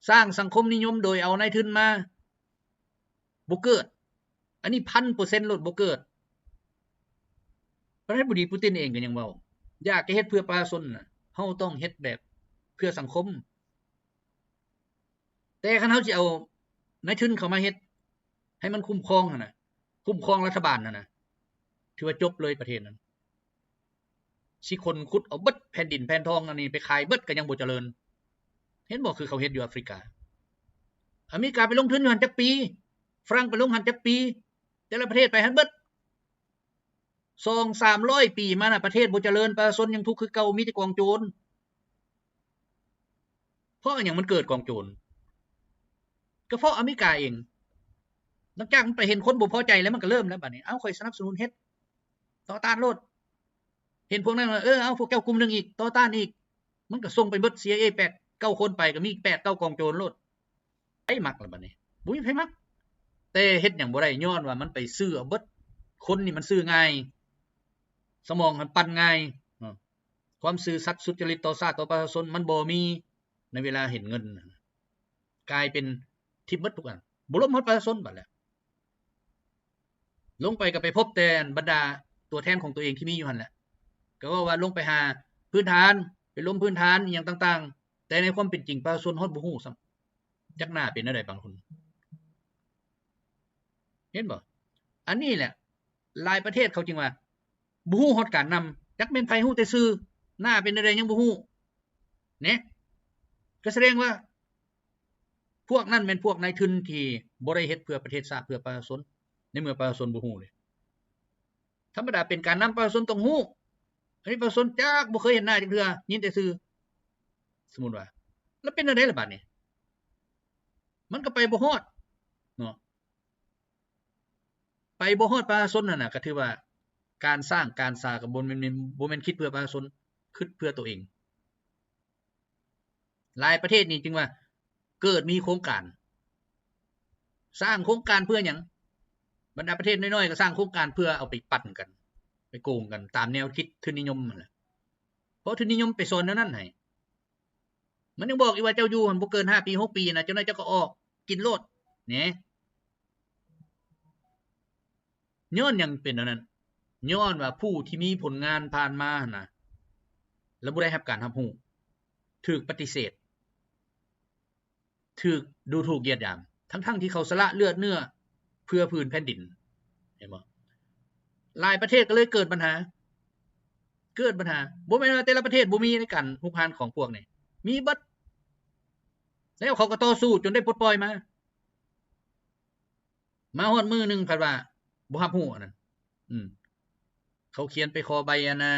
ສ້າງສັງຄົມນິຍົມໂດຍເອົານາຍທຶນມາ ບໍ່ເກີດ. ອັນນີ້ພັນເປີເຊັນໂລດບໍ່ເກີດ. ປະທານາທິບໍດີປູຕິນເອງກໍຍັງເວົ້າ ຢາກຈະເຮັດເພື່ອປະຊາຊົນນະ ເຮົາຕ້ອງເຮັດແບບເພື່ອສັງຄົມ. ແຕ່ຄັນເຮົາຊິເອົານາຍທຶນເຂົ້າມາເຮັດໃຫ້ມັນຄຸ້ມຄອງຫັ້ນນະ ຄຸ້ມຄອງລັດຖະບານຫັ້ນນະ ຖືວ່າຈົບເລີຍປະເທດນັ້ນ. ຊິຂົນຂຸດເອົາເບິດແຜ່ນດິນແຜ່ນທອງອັນນີ້ໄປຂາຍເບິດກໍຍັງບໍ່ຈະເລີນ. ເຫັນບໍ່ ຄືເຂົາເຮັດຢູ່ອາຟຣິກາ. ອາເມລິກາໄປລົງທຶນຢູ່ຫັ້ນຈັກປີ? ຝຣັ່ງໄປລົງຫັ້ນຈັກປີ? ແຕ່ລະປະເທດໄປຫັ້ນເບິດ. ສອງສາມຮ້ອຍປີມານະ ປະເທດບໍ່ຈະເລີນ, ປະຊາຊົນຍັງທຸກຄືເກົ່າ, ມີແຕ່ກອງໂຈນ. ເພາະຫຍັງມັນເກີດກອງໂຈນ? ກໍເພາະອາເມລິກາເອງ. ຫຼັງຈາກມັນໄປເຫັນຄົນບໍ່ພໍໃຈແລ້ວ ມັນກໍເລີ່ມແລ້ວ. ບາດນີ້ ເອົ້າ ຂ້ອຍສະໜັບສະໜູນເຮັດ ຕໍ່ຕ້ານໂລດ. ເຫັນພວກນັ້ນວ່າ ເອີ ເອົາ ພວກເຈົ້າກຸ່ມໜຶ່ງອີກ ຕໍ່ຕ້ານອີກ. ມັນກໍສົ່ງໄປເບິດ ຊີໄອເອ ແປດເກົ້າຄົນໄປ ກໍມີແປດເກົ້າກອງໂຈນໂລດ. ໃຜມັກລະບາດນີ້? ບໍ່ມີໃຜມັກ. ແຕ່ເຮັດຫຍັງບໍ່ໄດ້ ຍ້ອນວ່າມັນໄປຊື້ເອົາເບິດ. ຄົນນີ້ມັນຊື້ງ່າຍ, ສະໝອງຫັ້ນປັ່ນງ່າຍ. ຄວາມຊື່ສັດສຸດຈະລິດຕໍ່ຊາດຕໍ່ປະຊາຊົນມັນບໍ່ມີໃນເວລາເຫັນເງິນ. ກາຍເປັນຖິ້ມເບິດທຸກອັນ, ບໍ່ລົມຮອດປະຊາຊົນບາດແລ້ວ. ລົງໄປກໍໄປພົບແຕ່ອັນບັນດາຕົວແທນຂອງຕົວເອງທີ່ມີຢູ່ຫັ້ນແຫຼະ, ກໍເວົ້າວ່າລົງໄປຫາພື້ນຖານ, ໄປລົມພື້ນຖານອີ່ຫຍັງຕ່າງໆ, ແຕ່ໃນຄວາມເປັນຈິງປະຊາຊົນຮອດບໍ່ຮູ້ຊ້ຳ ຈັກໜ້າເປັນແນວໃດບາງຄົນ. ເຫັນບໍ່? ອັນນີ້ແຫຼະ ຫຼາຍປະເທດເຂົາຈຶ່ງວ່າ ບໍ່ຮູ້ຮອດການນຳ, ຈັກແມ່ນໃຜ, ຮູ້ແຕ່ຊື່, ໜ້າເປັນແນວໃດຍັງບໍ່ຮູ້. ເນ ກໍສະແດງວ່າພວກນັ້ນແມ່ນພວກນາຍທຶນທີ່ບໍ່ໄດ້ເຮັດເພື່ອປະເທດຊາດ ເພື່ອປະຊາຊົນ, ໃນເມື່ອປະຊາຊົນບໍ່ຮູ້ເດ. ທຳມະດາເປັນການນຳ ປະຊາຊົນຕ້ອງຮູ້, ອັນນີ້ປະຊາຊົນຈັກບໍ່ເຄີຍເຫັນໜ້າຈັກເທື່ອ, ຍິນແຕ່ຊື່. ສົມມຸດວ່າ ແລ້ວເປັນແນວໃດລະບາດນີ້? ມັນກໍໄປບໍ່ຮອດເນາະ. ໄປບໍ່ຮອດປະຊາຊົນຫັ້ນນະ ກໍຖືວ່າການສ້າງການສາກໍບໍ່ແມ່ນ ບໍ່ແມ່ນຄິດເພື່ອປະຊາຊົນ, ຄິດເພື່ອຕົວເອງ. ຫຼາຍປະເທດນີ້ຈຶ່ງວ່າເກີດມີໂຄງການ, ສ້າງໂຄງການເພື່ອຫຍັງ? ບັນດາປະເທດນ້ອຍໆກໍສ້າງໂຄງການເພື່ອເອົາໄປປັ່ນກັນ, ໄປໂກງກັນຕາມແນວຄິດທຶນນິຍົມຫັ້ນແຫຼະ, ເພາະທຶນນິຍົມໄປສອນແນວນັ້ນໃຫ້. ມັນຍັງບອກອີກວ່າ ເຈົ້າຢູ່ຫັ້ນບໍ່ເກີນຫ້າປີ ຫົກປີນະ, ຈັກໜ້ອຍເຈົ້າກໍອອກ, ກິນໂລດ ເນ. ຍ້ອນຫຍັງເປັນແນວນັ້ນ? ຍ້ອນວ່າຜູ້ທີ່ມີຜົນງານຜ່ານມາຫັ້ນນະ ລະບໍ່ໄດ້ຮັບການຮັບຮູ້, ຖືກປະຕິເສດ, ຖືກດູຖູກຢຽດຫຍາມ, ທັງໆທີ່ເຂົາສະຫຼະເລືອດເນື້ອເພື່ອຜືນແຜ່ນດິນ. ເຫັນບໍ່? ຫຼາຍປະເທດກໍເລີຍເກີດບັນຫາ, ເກີດບັນຫາ. ບໍ່ແມ່ນວ່າແຕ່ລະປະເທດບໍ່ມີໃນການຮຸກຮານຂອງພວກນີ້, ມີເບິດ. ແລ້ວເຂົາກໍຕໍ່ສູ້ຈົນໄດ້ປົດປ່ອຍມາ. ມາຮອດມື້ໜຶ່ງພັດວ່າບໍ່ຮັບຮູ້ອັນນັ້ນ. ອືມ ເຂົາຂຽນໄປຂໍໃບອັນນ່າ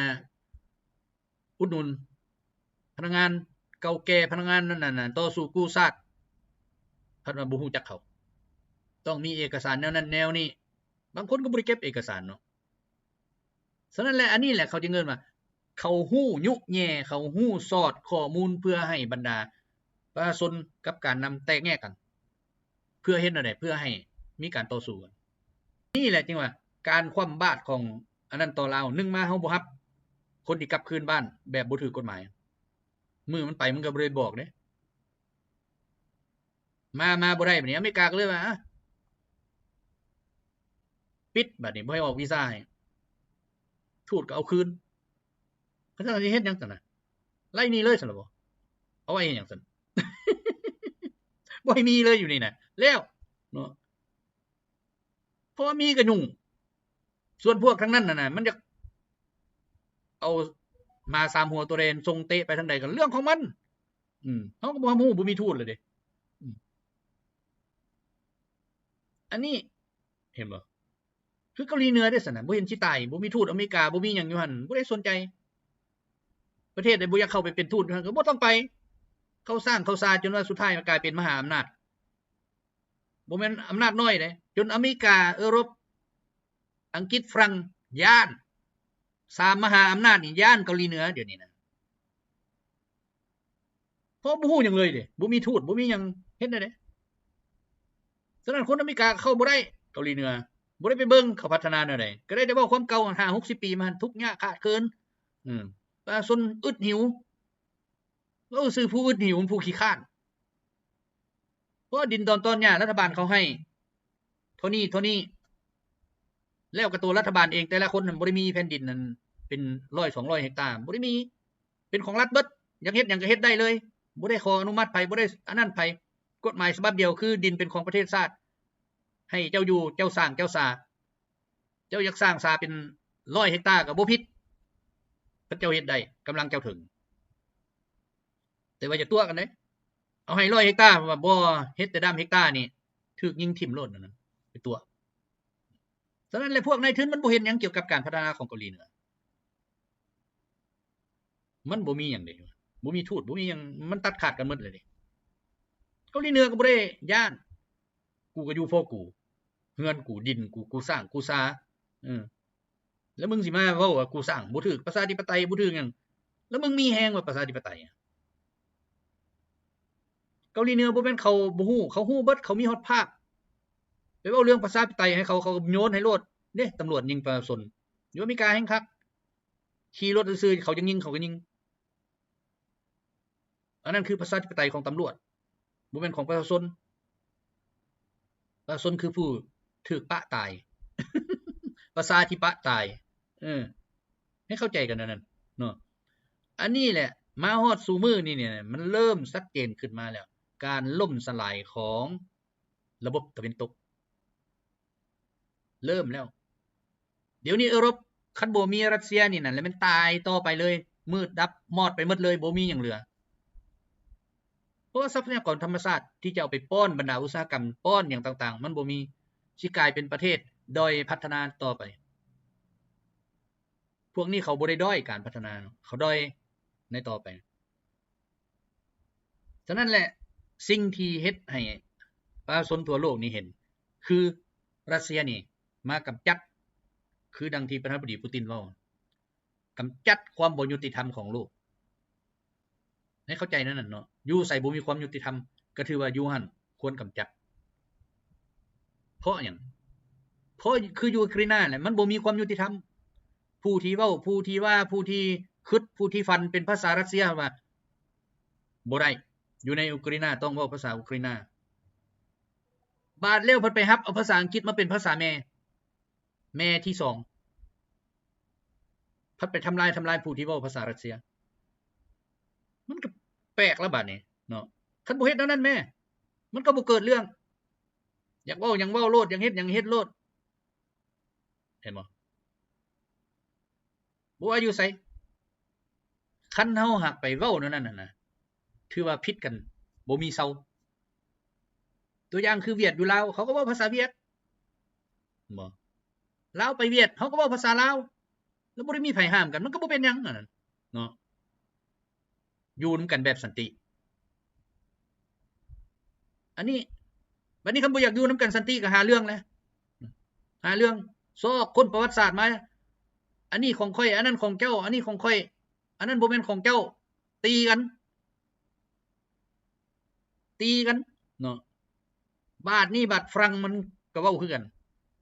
ອຸດໜູນພະນັກງານເກົ່າແກ່, ພະນັກງານນັ້ນນະ ຕໍ່ສູ້ກູ້ຊາດ, ພັດວ່າບໍ່ຮູ້ຈັກເຂົາ, ຕ້ອງມີເອກະສານແນວນັ້ນແນວນີ້. ບາງຄົນກໍບໍ່ໄດ້ເກັບເອກະສານເນາະ. ສະນັ້ນແຫຼະ ອັນນີ້ແຫຼະເຂົາຈຶ່ງເອີ້ນວ່າ ເຂົາຮູ້ຍຸແຍ່, ເຂົາຮູ້ສອດຂໍ້ມູນເພື່ອໃຫ້ບັນດາປະຊາຊົນກັບການນຳແຕກແຍກກັນ. ເພື່ອເຮັດແນວໃດ? ເພື່ອໃຫ້ມີການຕໍ່ສູ້ກັນ. ນີ້ແຫຼະຈຶ່ງວ່າການຄວ່ຳບາດຂອງອັນນັ້ນຕໍ່ລາວ, ໜຶ່ງມາເຮົາບໍ່ຮັບຄົນທີ່ກັບຄືນບ້ານແບບບໍ່ຖືກກົດໝາຍ. ມື້ມັນໄປມັນກໍບໍ່ໄດ້ບອກເດ້. ມາ ມາບໍ່ໄດ້. ບາດນີ້ອາເມລິກາກໍເລີຍວ່າ ອະ ປິດ, ບາດນີ້ບໍ່ໃຫ້ອອກວີຊາໃຫ້, ທູດກໍເອົາຄືນ. ເຂົາເຈົ້າຊິເຮັດຫຍັງຊັ້ນນະ? ໄລ່ໜີເລີຍຊັ້ນລະບໍ? ເອົາໄວ້ເຮັດຫຍັງຊັ້ນ? ບໍ່ໃຫ້ມີເລີຍຢູ່ນີ້ນະ ແລ້ວເນາະ. ເພາະວ່າມີກໍຫຍຸ້ງ. ສ່ວນພວກທາງນັ້ນນະ ມັນຢາກເອົາໝາສາມຫົວຕົວແດງສົ່ງເຕະໄປທາງໃດກໍເລື່ອງຂອງມັນ. ອືມ ເຮົາກໍບໍ່ຮັບຮູ້, ບໍ່ມີທູດເລີຍເດ້. ອືມ ອັນນີ້ ເຫັນບໍ່? ຄືເກົາຫຼີເໜືອເດ້ຊັ້ນນະ, ບໍ່ເຫັນຊິຕາຍ, ບໍ່ມີທູດອາເມລິກາ, ບໍ່ມີຫຍັງຢູ່ຫັ້ນ, ບໍ່ໄດ້ສົນໃຈ. ປະເທດໃດບໍ່ຢາກເຂົ້າໄປເປັນທູດຢູ່ຫັ້ນ ກໍບໍ່ຕ້ອງໄປ. ເຂົາສ້າງເຂົາສາຈົນວ່າສຸດທ້າຍມັນກາຍເປັນມະຫາອຳນາດ, ບໍ່ແມ່ນອຳນາດນ້ອຍເດ້, ຈົນອາເມລິກາ, ເອີຣົບ, ອັງກິດ, ຝຣັ່ງ ຢ້ານ. ສາມມະຫາອຳນາດນີ້ຢ້ານເກົາຫຼີເໜືອດຽວນີ້ນະ. ເພາະບໍ່ຮູ້ຫຍັງເລີຍເດ້, ບໍ່ມີທູດ, ບໍ່ມີຫຍັງເຮັດແນວໃດ. ສະນັ້ນຄົນອາເມລິກາເຂົ້າບໍ່ໄດ້ເກົາຫຼີເໜືອ, ບໍ່ໄດ້ໄປເບິ່ງເຂົາພັດທະນາແນວໃດ, ກໍໄດ້ແຕ່ເວົ້າຄວາມເກົ່າ ຫ້າຫົກສິບປີມາຫັ້ນ ທຸກຍາກຂາດເຂີນ. ອືມ ປະຊາຊົນອຶດຫິວ, ເວົ້າຊື່ຜູ້ອຶດຫິວ ຜູ້ຂີ້ຄ້ານ. ເພາະວ່າດິນດອນຕອນຫຍ້າລັດຖະບານເຂົາໃຫ້ເທົ່ານີ້ເທົ່ານີ້, ແລ້ວກໍຕົວລັດຖະບານເອງແຕ່ລະຄົນນັ້ນບໍ່ໄດ້ມີແຜ່ນດິນນັ້ນເປັນຮ້ອຍສອງຮ້ອຍເຮັກຕາ ບໍ່ໄດ້ມີ ເປັນຂອງລັດເບິດ ຢາກເຮັດຫຍັງກໍເຮັດໄດ້ເລີຍ ບໍ່ໄດ້ຂໍອະນຸມັດໃຜ ບໍ່ໄດ້ອັນນັ້ນໃຜ ກົດໝາຍສະບັບດຽວຄືດິນເປັນຂອງປະເທດຊາດ ໃຫ້ເຈົ້າຢູ່ ເຈົ້າສ້າງ ເຈົ້າສາ ເຈົ້າຢາກສ້າງສາເປັນຮ້ອຍເຮັກຕາກໍບໍ່ຜິດ ເຂົາເຈົ້າເຮັດໄດ້ ກຳລັງເຈົ້າເຖິງ ແຕ່ວ່າຢ່າຕົວະກັນເດ້ ເອົາໃຫ້ຮ້ອຍເຮັກຕາ ວ່າບໍ່ ເຮັດແຕ່ດາມເຮັກຕານີ້ ຖືກຍິງຖິ້ມໂລດນັ້ນນະ ໄປຕົວະ. ສະນັ້ນແຫຼະ ພວກນາຍທຶນມັນບໍ່ເຮັດຫຍັງກ່ຽວກັບການພັດທະນາຂອງເກົາຫຼີເໜືອ ມັນບໍ່ມີຫຍັງເດ້ ບໍ່ມີທູດ ບໍ່ມີຫຍັງ ມັນຕັດຂາດກັນໝົດເລີຍເດ້. ເກົາຫຼີເໜືອກໍບໍ່ໄດ້ຢ້ານ ກູກໍຢູ່ພວກກູ ເຮືອນກູ ດິນກູ ກູສ້າງກູສາ ເອີ ແລ້ວມຶງຊິມາເວົ້າວ່າກູສ້າງບໍ່ຖືກ ປະຊາທິປະໄຕບໍ່ຖືກຫຍັງ ແລ້ວມຶງມີແຮງວ່າປະຊາທິປະໄຕ. ເກົາຫຼີເໜືອບໍ່ແມ່ນເຂົາບໍ່ຮູ້ ເຂົາຮູ້ເບິດ ເຂົາມີຮອດພາບ ໄປເວົ້າເລື່ອງປະຊາທິປະໄຕໃຫ້ເຂົາ ເຂົາກໍໂຍນໃຫ້ໂລດເດ້ ຕຳຫຼວດຍິງປະຊາຊົນ ຢູ່ອາເມລິກາແຮງຄັກ ຂີ່ລົດຊື່ໆ ເຂົາຍັງຍິງ ເຂົາກໍຍິງ. ອັນນັ້ນຄືປະຊາທິປະໄຕຂອງຕຳຫຼວດ ບໍ່ແມ່ນຂອງປະຊາຊົນ. ປະຊາຊົນຄືຜູ້ຖືກປະຕາຍ ປະຊາທິປະຕາຍ ເອີ ໃຫ້ເຂົ້າໃຈກັນອັນນັ້ນເນາະ. ອັນນີ້ແຫຼະ ມາຮອດສູ່ມື້ນີ້ນີ້ ມັນເລີ່ມຊັດເຈນຂຶ້ນມາແລ້ວ ການລົ້ມສະຫຼາຍຂອງລະບົບຕາເວັນຕົກ ເລີ່ມແລ້ວ. ດຽວນີ້ເອີຣົບ ຄັນບໍ່ມີຣັດເຊຍນີ້ນັ້ນ ແລ້ວແມ່ນຕາຍຕໍ່ໄປເລີຍ ມືດດັບມອດໄປໝົດເລີຍ ບໍ່ມີຫຍັງເຫຼືອ. ເພາະວ່າຊັບພະຍາກອນທຳມະຊາດທີ່ຈະເອົາໄປປ້ອນບັນດາອຸດສາຫະກຳ ປ້ອນຫຍັງຕ່າງໆ ມັນບໍ່ມີ ຊິກາຍເປັນປະເທດດ້ອຍພັດທະນາຕໍ່ໄປ. ພວກນີ້ເຂົາບໍ່ໄດ້ດ້ອຍການພັດທະນາເນາະ ເຂົາດ້ອຍໃນຕໍ່ໄປ. ສະນັ້ນແຫຼະ ສິ່ງທີ່ເຮັດໃຫ້ປະຊາຊົນທົ່ວໂລກນີ້ເຫັນ ຄືຣັດເຊຍນີ້ມາກຳຈັດ ຄືດັ່ງທີ່ປະທານາທິບໍດີປູຕິນເວົ້າ ກຳຈັດຄວາມບໍ່ຍຸຕິທຳຂອງໂລກ ໃຫ້ເຂົ້າໃຈແນວນັ້ນເນາະ. ຢູ່ໃສບໍ່ມີຄວາມຍຸຕິທຳ ກໍຖືວ່າຢູ່ຫັ້ນຄວນກຳຈັດ. ເພາະຫຍັງ? ເພາະຄືຢູ່ອູກຣາຍນາແຫຼະ ມັນບໍ່ມີຄວາມຍຸຕິທຳ. ຜູ້ທີ່ເວົ້າ ຜູ້ທີ່ວ່າ ຜູ້ທີ່ຄິດ ຜູ້ທີ່ຝັນເປັນພາສາຣັດເຊຍວ່າ ບໍ່ໄດ້ ຢູ່ໃນອູກຣາຍນາຕ້ອງເວົ້າພາສາອຸກຣາຍນາ. ບາດແລ້ວເພິ່ນໄປຮັບເອົາພາສາອັງກິດມາເປັນພາສາແມ່ ແມ່ທີສອງ ພັດໄປທຳລາຍ ທຳລາຍຜູ້ທີ່ເວົ້າພາສາຣັດເຊຍ. ມັນກໍແປກລະບາດນີ້ເນາະ. ຄັນບໍ່ເຮັດແນວນັ້ນແມ້ ມັນກໍບໍ່ເກີດເລື່ອງ. ຢາກເວົ້າຫຍັງເວົ້າໂລດ ຢາກເຮັດຫຍັງເຮັດໂລດ ເຫັນບໍ່? ບໍ່ວ່າຢູ່ໃສ ຄັນເຮົາຫາກໄປເວົ້າແນວນັ້ນຫັ້ນນະ ຖືວ່າຜິດກັນບໍ່ມີເຊົາ. ຕົວຢ່າງຄືຫວຽດຢູ່ລາວ ເຂົາກໍເວົ້າພາສາຫວຽດ ເຫັນບໍ່? ລາວໄປຫວຽດ ເຮົາກໍເວົ້າພາສາລາວ ແລ້ວບໍ່ໄດ້ມີໃຜຫ້າມກັນ ມັນກໍບໍ່ເປັນຫຍັງອັນນັ້ນເນາະ. ຢູ່ນຳກັນແບບສັນຕິ. ອັນນີ້ ບັດນີ້ຄັນບໍ່ຢາກຢູ່ນຳກັນສັນຕິກໍຫາເລື່ອງແຫຼະ ຫາເລື່ອງ ຊອກຄົ້ນປະຫວັດສາດມາ ອັນນີ້ຂອງຂ້ອຍ ອັນນັ້ນຂອງເຈົ້າ ອັນນີ້ຂອງຂ້ອຍ ອັນນັ້ນບໍ່ແມ່ນຂອງເຈົ້າ ຕີກັນ ຕີກັນເນາະ. ບາດນີ້ບາດຝຣັ່ງມັນກໍເວົ້າຄືກັນ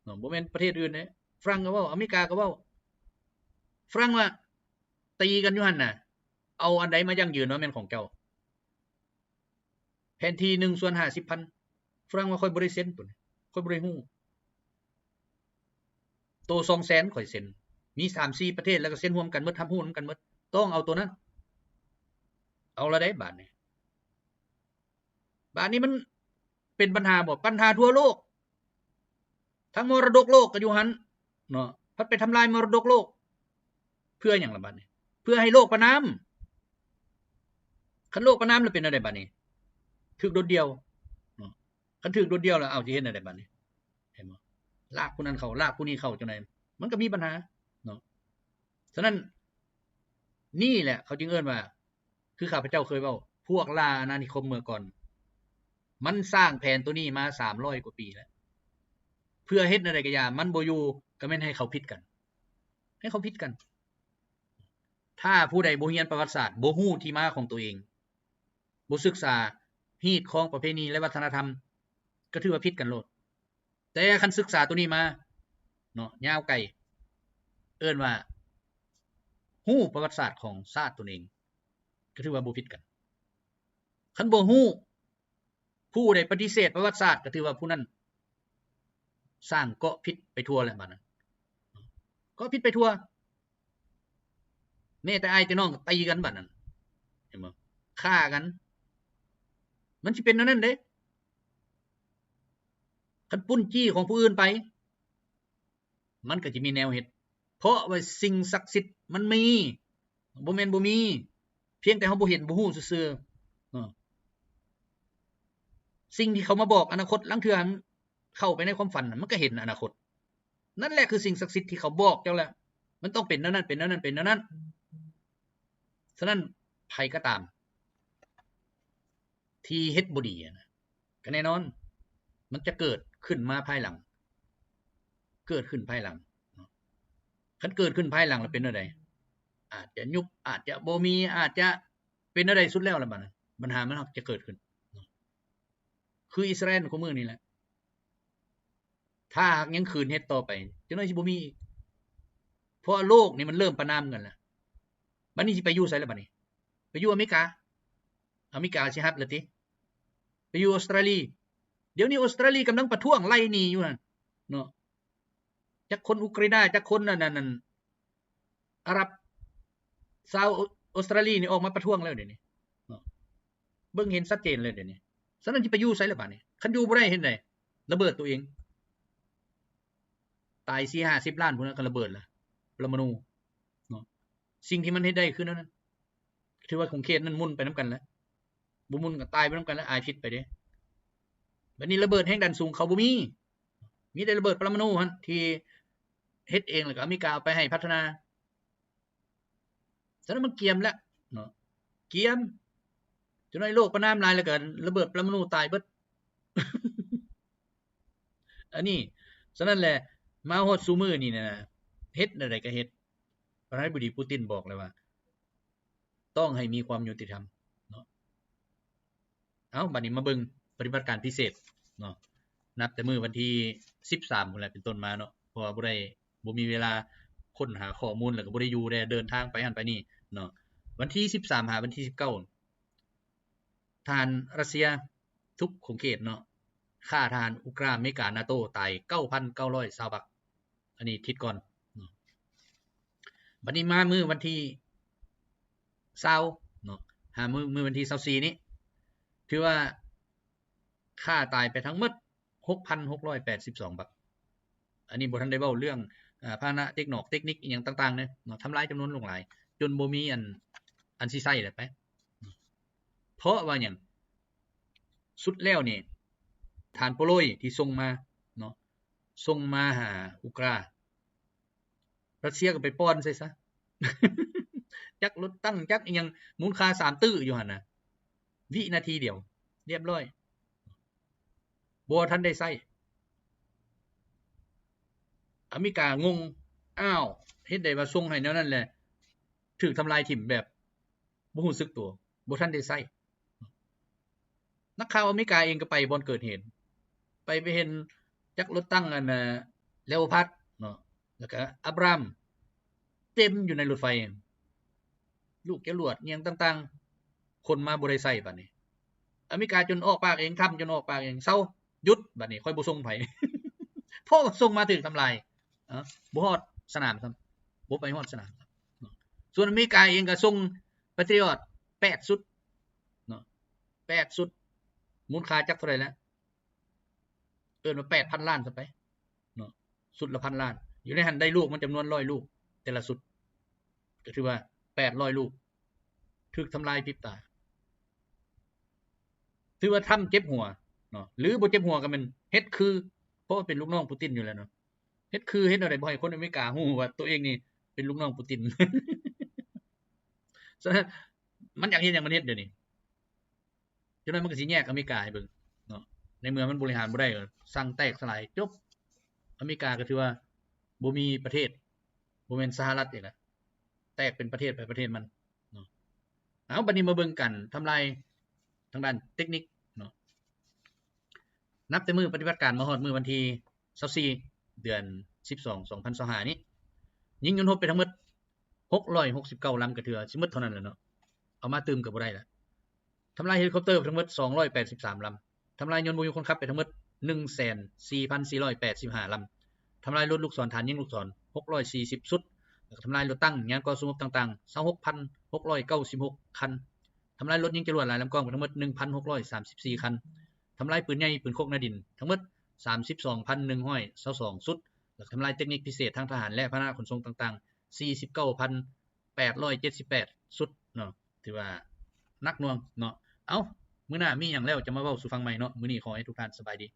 ເນາະ ບໍ່ແມ່ນປະເທດອື່ນເດ້ ຝຣັ່ງກໍເວົ້າ ອາເມລິກາກໍເວົ້າ. ຝຣັ່ງວ່າຕີກັນຢູ່ຫັ້ນນະ ເອົາອັນໃດມາຢັ້ງຢືນວ່າແມ່ນຂອງເຈົ້າ? ແຜນທີ່ໜຶ່ງສ່ວນຫ້າສິບພັນ ຝຣັ່ງວ່າຂ້ອຍບໍ່ໄດ້ເຊັນ ໂຕນີ້ຂ້ອຍບໍ່ໄດ້ຮູ້. ໂຕສອງແສນຂ້ອຍເຊັນ ມີສາມສີ່ປະເທດ ແລ້ວກໍເຊັນຮ່ວມກັນໝົດ ຮັບຮູ້ນຳກັນໝົດ ຕ້ອງເອົາໂຕນັ້ນ. ເອົາລະໄດ໋ບາດນີ້ ບາດນີ້ມັນເປັນບັນຫາບໍ່? ບັນຫາທົ່ວໂລກ ທັງມໍລະດົກໂລກກໍຢູ່ຫັ້ນເນາະ ພັດໄປທຳລາຍມໍລະດົກໂລກ ເພື່ອຫຍັງລະບາດນີ້? ເພື່ອໃຫ້ໂລກປະນາມ. ຄັນໂລກປະນາມແລ້ວເປັນແນວໃດບາດນີ້? ຖືກໂດດດ່ຽວເນາະ. ຄັນຖືກໂດດດ່ຽວແລ້ວ ເອົ້າ ຊິເຮັດແນວໃດບາດນີ້? ເຫັນບໍ່? ລາກຜູ້ນັ້ນເຂົ້າ ລາກຜູ້ນີ້ເຂົ້າ ຈັ່ງໃດ ມັນກໍມີບັນຫາເນາະ. ສະນັ້ນ ນີ້ແຫຼະເຂົາຈຶ່ງເອີ້ນວ່າ ຄືຂ້າພະເຈົ້າເຄີຍເວົ້າ ພວກລ່າອານານິຄົມເມື່ອກ່ອນ ມັນສ້າງແຜນໂຕນີ້ມາສາມຮ້ອຍກວ່າປີແລ້ວ ເພື່ອເຮັດແນວໃດກໍຢ່າ ມັນບໍ່ຢູ່ ກໍແມ່ນໃຫ້ເຂົາຜິດກັນ ໃຫ້ເຂົາຜິດກັນ. ຖ້າຜູ້ໃດບໍ່ຮຽນປະຫວັດສາດ ບໍ່ຮູ້ທີ່ມາຂອງໂຕເອງ ບໍ່ສຶກສາຮີດຄອງປະເພນີ ແລະ ວັດທະນະທຳ ກໍຖືວ່າຜິດກັນໂລດ. ແຕ່ຄັນສຶກສາໂຕນີ້ມາເນາະ ຍາວໄກ ເອີ້ນວ່າຮູ້ປະຫວັດສາດຂອງຊາດຕົນເອງ ກໍຖືວ່າບໍ່ຜິດກັນ. ຄັນບໍ່ຮູ້ ຜູ້ໃດປະຕິເສດປະຫວັດສາດ ກໍຖືວ່າຜູ້ນັ້ນສ້າງເກາະຜິດໄປທົ່ວແລ້ວບາດນັ້ນ. ກໍຜິດໄປທົ່ວ. ແມ່ແຕ່ອ້າຍແຕ່ນ້ອງກໍຕີກັນບາດນັ້ນ ເຫັນບໍ່? ຂ້າກັນ. ມັນຊິເປັນແນວນັ້ນເດ້. ຄັນປຸ້ນຈີ້ຂອງຜູ້ອື່ນໄປ ມັນກໍຈະມີແນວເຮັດ ເພາະວ່າສິ່ງສັກສິດມັນມີ ບໍ່ແມ່ນບໍ່ມີ ພຽງແຕ່ເຮົາບໍ່ເຫັນບໍ່ຮູ້ຊື່ໆເນາະ. ສິ່ງທີ່ເຂົາມາບອກອະນາຄົດ ລາງເທື່ອເຂົ້າໄປໃນຄວາມຝັນ ມັນກໍເຫັນອະນາຄົດ. ນັ້ນແຫຼະຄືສິ່ງສັກສິດທີ່ເຂົາບອກເຈົ້າແລ້ວ ມັນຕ້ອງເປັນແນວນັ້ນ ເປັນແນວນັ້ນ ເປັນແນວນັ້ນ. ສະນັ້ນ ໃຜກໍຕາມທີ່ເຮັດບໍ່ດີນະ ກໍແນ່ນອນ ມັນຈະເກີດຂຶ້ນມາພາຍຫຼັງ ເກີດຂຶ້ນພາຍຫຼັງເນາະ. ຄັນເກີດຂຶ້ນພາຍຫຼັງແລ້ວເປັນແນວໃດ? ອາດຈະຍຸບ ອາດຈະບໍ່ມີ ອາດຈະເປັນແນວໃດ ສຸດແລ້ວລະບາດນັ້ນ ບັນຫາມັນຈະເກີດຂຶ້ນເນາະ. ຄືອິດສະຣາແອນຄູ່ມື້ນີ້ແຫຼະ ຖ້າຫາກຍັງຄືນເຮັດຕໍ່ໄປ ຈັກໜ້ອຍຊິບໍ່ມີອີກ ເພາະໂລກນີ້ມັນເລີ່ມປະນາມກັນແລ້ວ. ບັດນີ້ຊິໄປຢູ່ໃສລະບັດນີ້? ໄປຢູ່ອາເມລິກາ? ອາເມລິກາຊິຮັບລະຕິ? ໄປຢູ່ອົດສະຕຣາລີ? ດຽວນີ້ອົດສະຕຣາລີກຳລັງປະທ້ວງໄລ່ໜີຢູ່ຫັ້ນເນາະ. ຈັກຄົນອຸກຣາຍນາ ຈັກຄົນອັນນັ້ນ ອັນນັ້ນ ອາຣັບ ຊາວອົດສະຕຣາລີນີ້ອອກມາປະທ້ວງແລ້ວດຽວນີ້ເນາະ. ເບິ່ງເຫັນຊັດເຈນເລີຍດຽວນີ້. ສະນັ້ນຊິໄປຢູ່ໃສລະບາດນີ້? ຄັນຢູ່ບໍ່ໄດ້ເຮັດໃດ? ລະເບີດຕົວເອງ. ຕາຍສີ່ຫ້າສິບລ້ານພຸ້ນນະ ກໍລະເບີດລະ ປະລະມະນູເນາະ. ສິ່ງທີ່ມັນເຮັດໄດ້ຄືແນວນັ້ນ. ຖືວ່າຂົງເຂດນັ້ນໝຸ່ນໄປນຳກັນແຫຼະ. ບໍ່ໝຸ່ນກໍຕາຍໄປນຳກັນແຫຼະ ອາຍພິດໄປເດ້. ບັດນີ້ລະເບີດແຮງດັນສູງເຂົາບໍ່ມີ. ມີແຕ່ລະເບີດປະລະມະນູຫັ້ນ ທີ່ເຮັດເອງ ແລ້ວກໍອາເມລິກາເອົາໄປໃຫ້ພັດທະນາ. ສະນັ້ນມັນກຽມແລ້ວເນາະ ກຽມ. ຈັກໜ້ອຍໂລກປະນາມຫຼາຍ ແລ້ວກໍລະເບີດປະລະມະນູຕາຍເບິດ. ອັນນີ້ ສະນັ້ນແຫຼະ ມາຮອດຊຸມື້ນີ້ນະ ເຮັດແນວໃດກໍເຮັດ. ປະທານາທິບໍດີປູຕິນບອກແລ້ວວ່າ ຕ້ອງໃຫ້ມີຄວາມຍຸຕິທຳເນາະ. ເອົາ ບັດນີ້ມາເບິ່ງປະຕິບັດການພິເສດເນາະ ນັບແຕ່ມື້ວັນທີສິບສາມພຸ້ນແຫຼະເປັນຕົ້ນມາເນາະ ເພາະວ່າບໍ່ໄດ້ ບໍ່ມີເວລາຄົ້ນຫາຂໍ້ມູນ ແລ້ວກໍບໍ່ໄດ້ຢູ່ແດ່ ເດີນທາງໄປຫັ້ນໄປນີ້ເນາະ. ວັນທີສິບສາມຫາວັນທີສິບເກົ້າ ທະຫານຣັດເຊຍທຸບຂົງເຂດເນາະ ຂ້າທະຫານອຸກຣາ ເມກາ ນາໂຕ ຕາຍເກົ້າພັນເກົ້າຮ້ອຍຊາວບາກ. ອັນນີ້ທິດກ່ອນເນາະ. ບັດນີ້ມາມື້ວັນທີຊາວເນາະ ຫາມື້ ມື້ວັນທີຊາວສີ່ນີ້ ຖືວ່າຂ້າຕາຍໄປທັງໝົດຫົກພັນຫົກຮ້ອຍແປດສິບສອງບາກ. ອັນນີ້ບໍ່ທັນໄດ້ເວົ້າເລື່ອງ ອາ ພາຫະນະເຕັກນອກເຕັກນິກອີ່ຫຍັງຕ່າງໆເນາະ ທຳລາຍຈຳນວນຫຼວງຫຼາຍ ຈົນບໍ່ມີອັນ ອັນຊິໃຊ້ແລ້ວໄປ. ເພາະວ່າຫຍັງ? ສຸດແລ້ວນີ້ ທ່ານໂປໂລຍທີ່ສົ່ງມາເນາະ ສົ່ງມາຫາອຸກຣາ ຣັດເຊຍກໍໄປປ່ອນໃສ່ຊະ ຈັກລົດຕັງ ຈັກອີ່ຫຍັງ ມູນຄ່າສາມຕື້ຢູ່ຫັ້ນນະ ວິນາທີດຽວ ລຽບຮ້ອຍ ບໍ່ທັນໄດ້ໃຊ້. ອາເມລິກາງົງ ອ້າວ ເຮັດໃດວ່າສົ່ງໃຫ້ແນວນັ້ນແຫຼະ ຖືກທຳລາຍຖິ້ມແບບບໍ່ຮູ້ສຶກຕົວ ບໍ່ທັນໄດ້ໃຊ້. ນັກຂ່າວອາເມລິກາເອງກໍໄປບ່ອນເກີດເຫດ ໄປ ໄປເຫັນຈັກລົດຕັງອັນນະ ເລໂອພາດເນາະ ແລ້ວກະອາບຣາມ ເຕັມຢູ່ໃນລົດໄຟ ລູກຈະຫຼວດຫຍັງຕ່າງໆ ຂົນມາບໍ່ໄດ້ໃຊ້ບາດນີ້. ອາເມລິກາຈົນອອກປາກເອງ ທຳຈົນອອກປາກເອງ ເຊົາ ຢຸດ ບາດນີ້ຂ້ອຍບໍ່ສົ່ງໃຜ ເພາະວ່າສົ່ງມາຖືກທຳລາຍ ເອີ ບໍ່ຮອດສະໜາມຊ້ຳ ບໍ່ໄປຮອດສະໜາມ. ສ່ວນອາເມລິກາເອງກໍສົ່ງ Patriot ແປດຊຸດເນາະ ແປດຊຸດ ມູນຄ່າຈັກເທົ່າໃດແລ້ວ ເອີ້ນວ່າແປດພັນລ້ານຊະໄປເນາະ ຊຸດລະພັນລ້ານ ຢູ່ໃນຫັ້ນໄດ້ລູກມັນຈຳນວນຮ້ອຍລູກ ແຕ່ລະຊຸດ ກໍຖືວ່າແປດຮ້ອຍລູກ ຖືກທຳລາຍພິບຕາ. ຖືວ່າທຳເຈັບຫົວເນາະ ຫຼືບໍ່ເຈັບຫົວກໍແມ່ນເຮັດຄື ເພາະວ່າເປັນລູກນ້ອງປູຕິນຢູ່ແລ້ວເນາະ ເຮັດຄືເຮັດແນວໃດບໍ່ໃຫ້ຄົນອາເມລິກາຮູ້ວ່າຕົວເອງນີ້ເປັນລູກນ້ອງປູຕິນ. ສະນັ້ນ ມັນຢາກເຮັດຫຍັງມັນເຮັດດຽວນີ້ ຈັກໜ້ອຍມັນກໍຊິແຍກອາເມລິກາໃຫ້ເບິ່ງເນາະ ໃນເມື່ອມັນບໍລິຫານບໍ່ໄດ້ ສັ່ງແຕກສະຫຼາຍ ຈົບ. ອາເມລິກາກໍຖືວ່າບໍ່ມີປະເທດ ບໍ່ແມ່ນສະຫະລັດອີກລະ ແຕກເປັນປະເທດໄປປະເທດມັນເນາະ. ເອົາ ບັດນີ້ມາເບິ່ງການທຳລາຍທາງດ້ານເຕັກນິກເນາະ ນັບແຕ່ມື້ປະຕິບັດການມາຮອດມື້ວັນທີຊາວສີ່ ເດືອນສິບສອງ ສອງພັນຊາວຫ້ານີ້ ຍິງຍົນຮົບໄປທັງໝົດຫົກຮ້ອຍຫົກສິບເກົ້າລຳ ກໍຖືວ່າຊິໝົດເທົ່ານັ້ນແຫຼະເນາະ ເອົາມາຕື່ມກໍບໍ່ໄດ້ລະ. ທຳລາຍເຮລິຄອບເຕີໄປທັງໝົດສອງຮ້ອຍແປດສິບສາມລຳ ທຳລາຍຍົນບໍ່ມີຄົນຂັບໄປທັງໝົດໜຶ່ງແສນສີ່ພັນສີ່ຮ້ອຍແປດສິບຫ້າລຳ ທຳລາຍລົດລູກສອນ ຖານຍິງລູກສອນ ຫົກຮ້ອຍສີ່ສິບຊຸດ ແລ້ວກໍທຳລາຍລົດຕັງ ຍານກໍ່ສູ້ຮົບຕ່າງໆ ຊາວຫົກພັນຫົກຮ້ອຍເກົ້າສິບຫົກຄັນ ທຳລາຍລົດຍິງຈະຫຼວດຫຼາຍລຳກອງໄປທັງໝົດ ໜຶ່ງພັນຫົກຮ້ອຍສາມສິບສີ່ຄັນ ທຳລາຍປືນໃຫຍ່ ປືນຄົກໜ້າດິນ ທັງໝົດ ສາມສິບສອງພັນໜຶ່ງຮ້ອຍຊາວສອງຊຸດ ແລ້ວກໍທຳລາຍເຕັກນິກພິເສດທາງທະຫານ ແລະ ພາຫະນະຂົນສົ່ງຕ່າງໆ ສີ່ສິບເກົ້າພັນແປດຮ້ອຍເຈັດສິບແປດຊຸດເນາະ ຖືວ່າໜັກໜ່ວງເນາະ. ເອົ້າ ມື້ໜ້າມີຫຍັງແລ້ວຈະມາເວົ້າສູ່ຟັງໃໝ່ເນາະ. ມື້ນີ້ຂໍໃຫ້ທຸກທ່ານສະບາຍດີ.